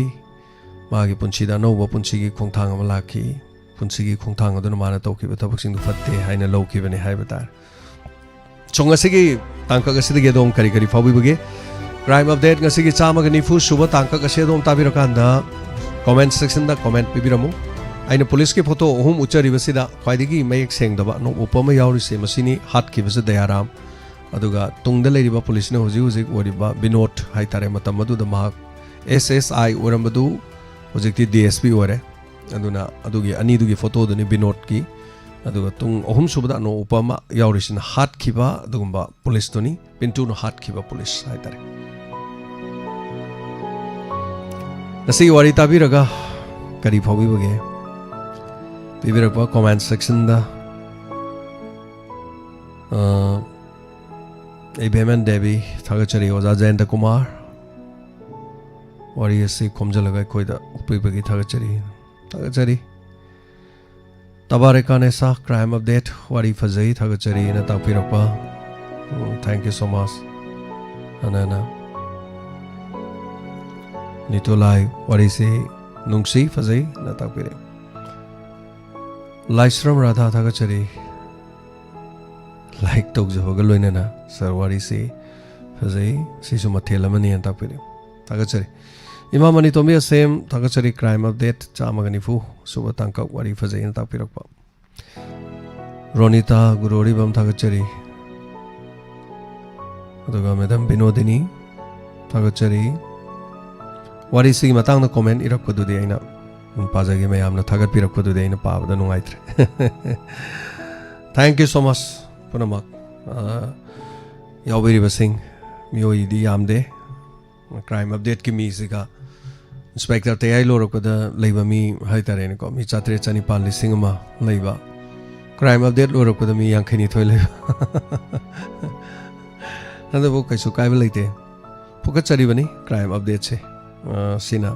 ꯃꯥꯒꯤ ꯄꯨꯟꯁꯤꯗ ꯑꯅꯧꯕ ꯄꯨꯟꯁꯤꯒꯤ ꯈꯣꯡꯊꯥꯡ ꯑꯃ ꯂꯥꯛꯈꯤ꯫ ꯄꯨꯟꯁꯤꯒꯤ ꯈꯣꯡꯊꯥꯡ ꯑꯗꯨꯅ ꯃꯥꯅ ꯇꯧꯈꯤꯕ ꯊꯕꯛꯁꯤꯡꯗꯨ ꯐꯠꯇꯦ ꯍꯥꯏꯅ ꯂꯧꯈꯤꯕꯅꯤ ꯍꯥꯏꯕ ꯇꯥꯔꯦ꯫ So, ꯉꯁꯤꯒꯤ ꯇꯥꯡꯀꯛ ꯑꯁꯤꯗꯒꯤ ꯑꯗꯣꯝ ꯀꯔꯤ ꯀꯔꯤ ꯐꯥꯎꯕꯤꯕꯒꯦ? Crime Update ꯉꯁꯤꯒꯤ ꯆꯥꯝꯃꯒ ꯅꯤꯐꯨ ꯁꯨꯕ ꯇꯥꯡꯀꯛ ꯑꯁꯤ ꯑꯗꯣꯝ ꯇꯥꯕꯤꯔꯀꯥꯟꯗ comment section ꯗ comment ꯄꯤꯕꯤꯔꯝꯃꯨ꯫ ꯑꯩꯅ ꯄꯨꯂꯤꯁꯀꯤ ꯐꯣꯇꯣ ꯑꯍꯨꯝ ꯎꯠꯆꯔꯤꯕꯁꯤꯗ ꯈ꯭ꯋꯥꯏꯗꯒꯤ ꯃꯌꯦꯛ ꯁꯦꯡꯗꯕ ꯑꯅꯣꯞ ꯎꯞꯄ ꯑꯃ ꯌꯥꯎꯔꯤꯁꯦ, ꯃꯁꯤꯅꯤ ꯍꯥꯠꯈꯤꯕꯁꯦ ꯗꯌꯥꯔꯥꯝ꯫ ꯑꯗꯨꯒ ꯇꯨꯡꯗ ꯂꯩꯔꯤꯕ ꯄꯨꯂꯤꯁꯅ ꯍꯧꯖꯤꯛ ꯍꯧꯖꯤꯛ ꯑꯣꯏꯔꯤꯕ ꯕꯤꯅꯣꯗ ꯍꯥꯏꯇꯥꯔꯦ, ꯃꯇꯝ ꯑꯗꯨꯗ ꯃꯍꯥꯛ ꯑꯦꯁ ꯑꯦꯁ ꯑꯥꯏ ꯑꯣꯏꯔꯝꯕꯗꯨ ꯍꯧꯖꯤꯛꯇꯤ ꯗꯤ ꯑꯦꯁ ꯄꯤ ꯑꯣꯏꯔꯦ꯫ ꯑꯗꯨꯅ ꯑꯗꯨꯒꯤ ꯑꯅꯤꯗꯨꯒꯤ ꯐꯣꯇꯣꯗꯨꯅꯤ ꯕꯤꯅꯣꯗꯀꯤ꯫ ꯑꯗꯨꯒ ꯇꯨꯡ ꯑꯍꯨꯝꯁꯨꯕꯗ ꯑꯅꯣꯞ ꯎꯞꯄ ꯑꯃ ꯌꯥꯎꯔꯤꯁꯤꯅ ꯍꯥꯠꯈꯤꯕ ꯑꯗꯨꯒꯨꯝꯕ ꯄꯨꯂꯤꯁꯇꯨꯅꯤ, ꯄꯤꯟꯇꯨꯅ ꯍꯥꯠꯈꯤꯕ ꯄꯨꯂꯤꯁ ꯍꯥꯏꯇꯥꯔꯦ꯫ ꯉꯁꯤꯒꯤ ꯋꯥꯔꯤ ꯇꯥꯕꯤꯔꯒ ꯀꯔꯤ ꯐꯥꯎꯕꯤꯕꯒꯦ? ꯄꯤꯕꯤꯔꯛꯄ ꯀꯣꯃꯦꯟ ꯁꯦꯛꯁꯟꯗ꯫ ꯑ, ꯑꯩ ꯚꯦꯃꯦꯟ ꯗꯦꯕꯤ, ꯊꯥꯒꯠꯆꯔꯤ ꯑꯣꯖꯥ ꯖꯌꯟꯇ ꯀꯨꯃꯥꯔ꯫ ꯋꯥꯔꯤ ꯑꯁꯤ ꯈꯣꯝꯖꯤꯜꯂꯒ ꯑꯩꯈꯣꯏꯗ ꯎꯠꯄꯤꯕꯒꯤ ꯊꯥꯒꯠꯆꯔꯤ꯫ ꯊꯥꯒꯠꯆꯔꯤ꯫ ꯇꯕꯥꯔꯦꯀꯥꯅꯦꯁꯥ, ꯀ꯭ꯔꯥꯏꯝ ꯑꯞꯗꯦꯠ, ꯋꯥꯔꯤ ꯐꯖꯩ, ꯊꯥꯒꯠꯆꯔꯤꯅ ꯇꯥꯛꯄꯤꯔꯛꯄ꯫ ꯎꯝ, thank you so much꯫ ꯑꯅꯥꯅ ꯅꯤꯇꯣꯂꯥꯏ, ꯋꯥꯔꯤꯁꯤ ꯅꯨꯡꯁꯤ, ꯐꯖꯩꯅ ꯇꯥꯛꯄꯤꯔꯛꯏ꯫ ꯂꯥꯏꯁ꯭ꯔꯝ ꯔꯥꯙꯥ, ꯊꯥꯒꯠꯆꯔꯤ꯫ ꯂꯥꯏꯛ ꯇꯧꯖꯕꯒ ꯂꯣꯏꯅꯅ ꯁꯥꯔ, ꯋꯥꯔꯤꯁꯤ ꯐꯖꯩ, ꯁꯤꯁꯨ ꯃꯊꯦꯜ ꯑꯃꯅꯤꯅ ꯇꯥꯛꯄꯤꯔꯛꯏ꯫ ꯊꯥꯒꯠꯆꯔꯤ꯫ ꯏꯃꯥ ꯃꯅꯤꯇꯣꯝꯕꯤ ꯑꯁꯦꯝ, ꯊꯥꯒꯠꯆꯔꯤ꯫ ꯀ꯭ꯔꯥꯏꯝ ꯑꯞꯗꯦꯠ ꯆꯥꯝꯃꯒ ꯅꯤꯐꯨ ꯁꯨꯕ ꯇꯥꯡꯀꯛ, ꯋꯥꯔꯤ ꯐꯖꯩꯅ ꯇꯥꯛꯄꯤꯔꯛꯄ꯫ ꯔꯣꯅꯤꯇꯥ ꯒꯨꯔꯨ ꯑꯔꯤꯕꯝ, ꯊꯥꯒꯠꯆꯔꯤ꯫ ꯑꯗꯨꯒ ꯃꯦꯗꯥꯝ ꯕꯤꯅꯣꯗꯤꯅꯤ, ꯊꯥꯒꯠꯆꯔꯤ꯫ ꯋꯥꯔꯤꯁꯤꯒꯤ ꯃꯇꯥꯡꯗ ꯀꯣꯃꯦꯟ ꯏꯔꯛꯄꯗꯨꯗꯤ ꯑꯩꯅ ꯄꯥꯖꯒꯦ, ꯃꯌꯥꯝꯅ ꯊꯥꯒꯠꯄꯤꯔꯛꯄꯗꯨꯗꯤ ꯑꯩꯅ ꯄꯥꯕꯗ ꯅꯨꯡꯉꯥꯏꯇ꯭ꯔꯦ꯫ Thank you so much ꯄꯨꯝꯅꯃꯛ꯫ ꯑ, ꯌꯥꯎꯕꯤꯔꯤꯕꯁꯤꯡ, ꯃꯤꯑꯣꯏꯗꯤ ꯌꯥꯝꯗꯦ꯫ ꯀ꯭ꯔꯥꯏꯝ ꯑꯞꯗꯦꯠꯀꯤ ꯃꯤꯁꯤꯒ ꯏꯟꯁꯄꯦꯛꯇꯔ ꯇꯌꯥꯏ ꯂꯣꯏꯔꯛꯄꯗ ꯂꯩꯕ ꯃꯤ ꯍꯥꯏꯇꯥꯔꯦꯅꯦꯀꯣ, ꯃꯤ ꯆꯥꯇ꯭ꯔꯦꯠ ꯆꯅꯤꯄꯥꯟ ꯂꯤꯁꯤꯡ ꯑꯃ ꯂꯩꯕ, ꯀ꯭ꯔꯥꯏꯝ ꯑꯞꯗꯦꯠ ꯂꯣꯏꯔꯛꯄꯗ ꯃꯤ ꯌꯥꯡꯈꯩꯅꯤꯊꯣꯏ ꯂꯩꯕ꯫ ꯑꯗꯨꯕꯨ ꯀꯩꯁꯨ ꯀꯥꯏꯕ ꯂꯩꯇꯦ, ꯐꯨꯀꯠꯆꯔꯤꯕꯅꯤ ꯀ꯭ꯔꯥꯏꯝ ꯑꯞꯗꯦꯠꯁꯦ꯫ ꯑ, ꯁꯤꯅ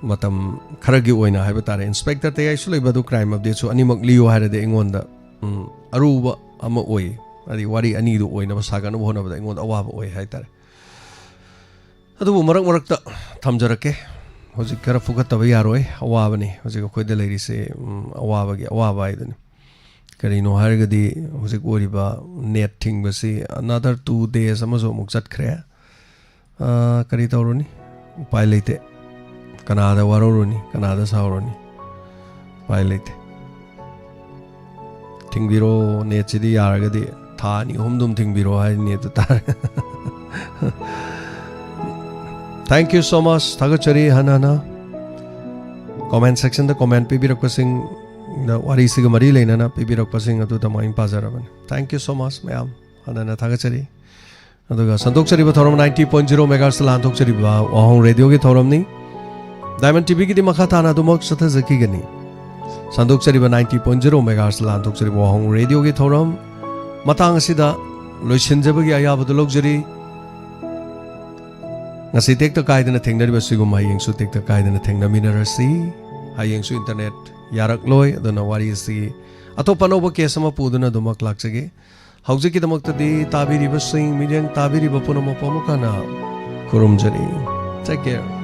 ꯃꯇꯝ ꯈꯔꯒꯤ ꯑꯣꯏꯅ ꯍꯥꯏꯕ ꯇꯥꯔꯦ, ꯏꯟꯁꯄꯦꯛꯇꯔ ꯇꯌꯥꯏꯁꯨ ꯂꯩꯕ ꯑꯗꯨ ꯀ꯭ꯔꯥꯏꯝ ꯑꯞꯗꯦꯠꯁꯨ ꯑꯅꯤꯃꯛ ꯂꯤꯌꯨ ꯍꯥꯏꯔꯗꯤ ꯑꯩꯉꯣꯟꯗ, ꯎꯝ, ꯑꯔꯨꯕ ꯑꯃ ꯑꯣꯏ꯫ ꯍꯥꯏꯗꯤ ꯋꯥꯔꯤ ꯑꯅꯤꯗꯨ ꯑꯣꯏꯅꯕ ꯁꯥꯒꯠꯅꯕ ꯍꯣꯠꯅꯕꯗ ꯑꯩꯉꯣꯟꯗ ꯑꯋꯥꯕ ꯑꯣꯏ ꯍꯥꯏꯇꯥꯔꯦ꯫ ꯑꯗꯨꯕꯨ ꯃꯔꯛ ꯃꯔꯛꯇ ꯊꯝꯖꯔꯛꯀꯦ꯫ ꯍꯧꯖꯤꯛ ꯈꯔ ꯐꯨꯒꯠꯇꯕ ꯌꯥꯔꯣꯏ, ꯑꯋꯥꯕꯅꯤ ꯍꯧꯖꯤꯛ ꯑꯩꯈꯣꯏꯗ ꯂꯩꯔꯤꯁꯦ, ꯎꯝ, ꯑꯋꯥꯕꯒꯤ ꯑꯋꯥꯕ ꯍꯥꯏꯗꯨꯅꯤ꯫ ꯀꯔꯤꯅꯣ ꯍꯥꯏꯔꯒꯗꯤ ꯍꯧꯖꯤꯛ ꯑꯣꯏꯔꯤꯕ ꯅꯦꯠ ꯊꯤꯡꯕꯁꯤ another two days ꯑꯃꯁꯨ ꯑꯃꯨꯛ ꯆꯠꯈ꯭ꯔꯦ꯫ ꯑ, ꯀꯔꯤ ꯇꯧꯔꯨꯅꯤ? ꯎꯄꯥꯏ ꯂꯩꯇꯦ꯫ ꯀꯅꯥꯗ ꯋꯥꯔꯧꯔꯨꯅꯤ? ꯀꯅꯥꯗ ꯁꯥꯎꯔꯨꯅꯤ? ꯎꯄꯥꯏ ꯂꯩꯇꯦ꯫ ꯊꯤꯡꯕꯤꯔꯣ, ꯅꯦꯠꯁꯤꯗꯤ ꯌꯥꯔꯒꯗꯤ ꯊꯥ ꯑꯅꯤ ꯑꯍꯨꯝ ꯑꯗꯨꯝ ꯊꯤꯡꯕꯤꯔꯣ ꯍꯥꯏ ꯅꯦꯠꯇꯨ ꯇꯥꯔꯦ꯫ Thank you so much. ꯊꯥꯒꯠꯆꯔꯤ ꯍꯟꯅ ꯍꯟꯅ꯫ Comment section ꯗ comment ꯄꯤꯕꯤꯔꯛꯄꯁꯤꯡꯗ, ꯋꯥꯔꯤꯁꯤꯒ ꯃꯔꯤ ꯂꯩꯅꯅ ꯄꯤꯕꯤꯔꯛꯄꯁꯤꯡ ꯑꯗꯨꯗ ꯃꯥꯏ ꯄꯥꯖꯔꯕꯅꯤ꯫ Thank you so much ꯃꯌꯥꯝ, ꯍꯟꯅ ꯍꯟꯅ ꯊꯥꯒꯠꯆꯔꯤ꯫ ꯑꯗꯨꯒ ꯁꯟꯗꯣꯛꯆꯔꯤꯕ ꯊꯧꯔꯝ ninety point zero megahertz ꯂꯥꯟꯊꯣꯛꯆꯔꯤꯕ ꯋꯥꯍꯣꯡ ꯔꯦꯗꯤꯑꯣꯒꯤ ꯊꯧꯔꯝꯅꯤ꯫ Diamond ꯇꯤꯚꯤꯒꯤꯗꯤ ꯃꯈꯥ ꯇꯥꯅ ꯑꯗꯨꯃꯛ ꯆꯠꯊꯖꯈꯤꯒꯅꯤ꯫ ꯁꯟꯗꯣꯛꯆꯔꯤꯕ ninety point zero megahertz ꯂꯥꯟꯊꯣꯛꯆꯔꯤꯕ ꯋꯥꯍꯣꯡ ꯔꯦꯗꯤꯑꯣꯒꯤ ꯊꯧꯔꯝ ꯃꯇꯥꯡ ꯑꯁꯤꯗ ꯂꯣꯏꯁꯤꯟꯖꯕꯒꯤ ꯑꯌꯥꯕꯗꯨ ꯂꯧꯖꯔꯤ꯫ ꯉꯁꯤ ꯇꯦꯛꯇ ꯀꯥꯏꯗꯅ ꯊꯦꯡꯅꯔꯤꯕ ꯁꯤꯒꯨꯝꯕ ꯍꯌꯦꯡꯁꯨ ꯇꯦꯛꯇ ꯀꯥꯏꯗꯅ ꯊꯦꯡꯅꯃꯤꯟꯅꯔꯁꯤ꯫ ꯍꯌꯦꯡꯁꯨ internet ꯌꯥꯔꯛꯂꯣꯏ, ꯑꯗꯨꯅ ꯋꯥꯔꯤ ꯑꯁꯤ ꯑꯇꯣꯞꯄ ꯑꯅꯧꯕ case ꯑꯃ ꯄꯨꯗꯨꯅ ꯑꯗꯨꯃꯛ ꯂꯥꯛꯆꯒꯦ꯫ ꯍꯧꯖꯤꯛꯀꯤꯗꯃꯛꯇꯗꯤ ꯇꯥꯕꯤꯔꯤꯕꯁꯤꯡ, ꯃꯤꯠꯌꯦꯡ ꯇꯥꯕꯤꯔꯤꯕ ꯄꯨꯝꯅꯃꯛꯄꯨ ꯑꯃꯨꯛ ꯍꯟꯅ ꯈꯨꯔꯨꯝꯖꯔꯤ꯫ Take care.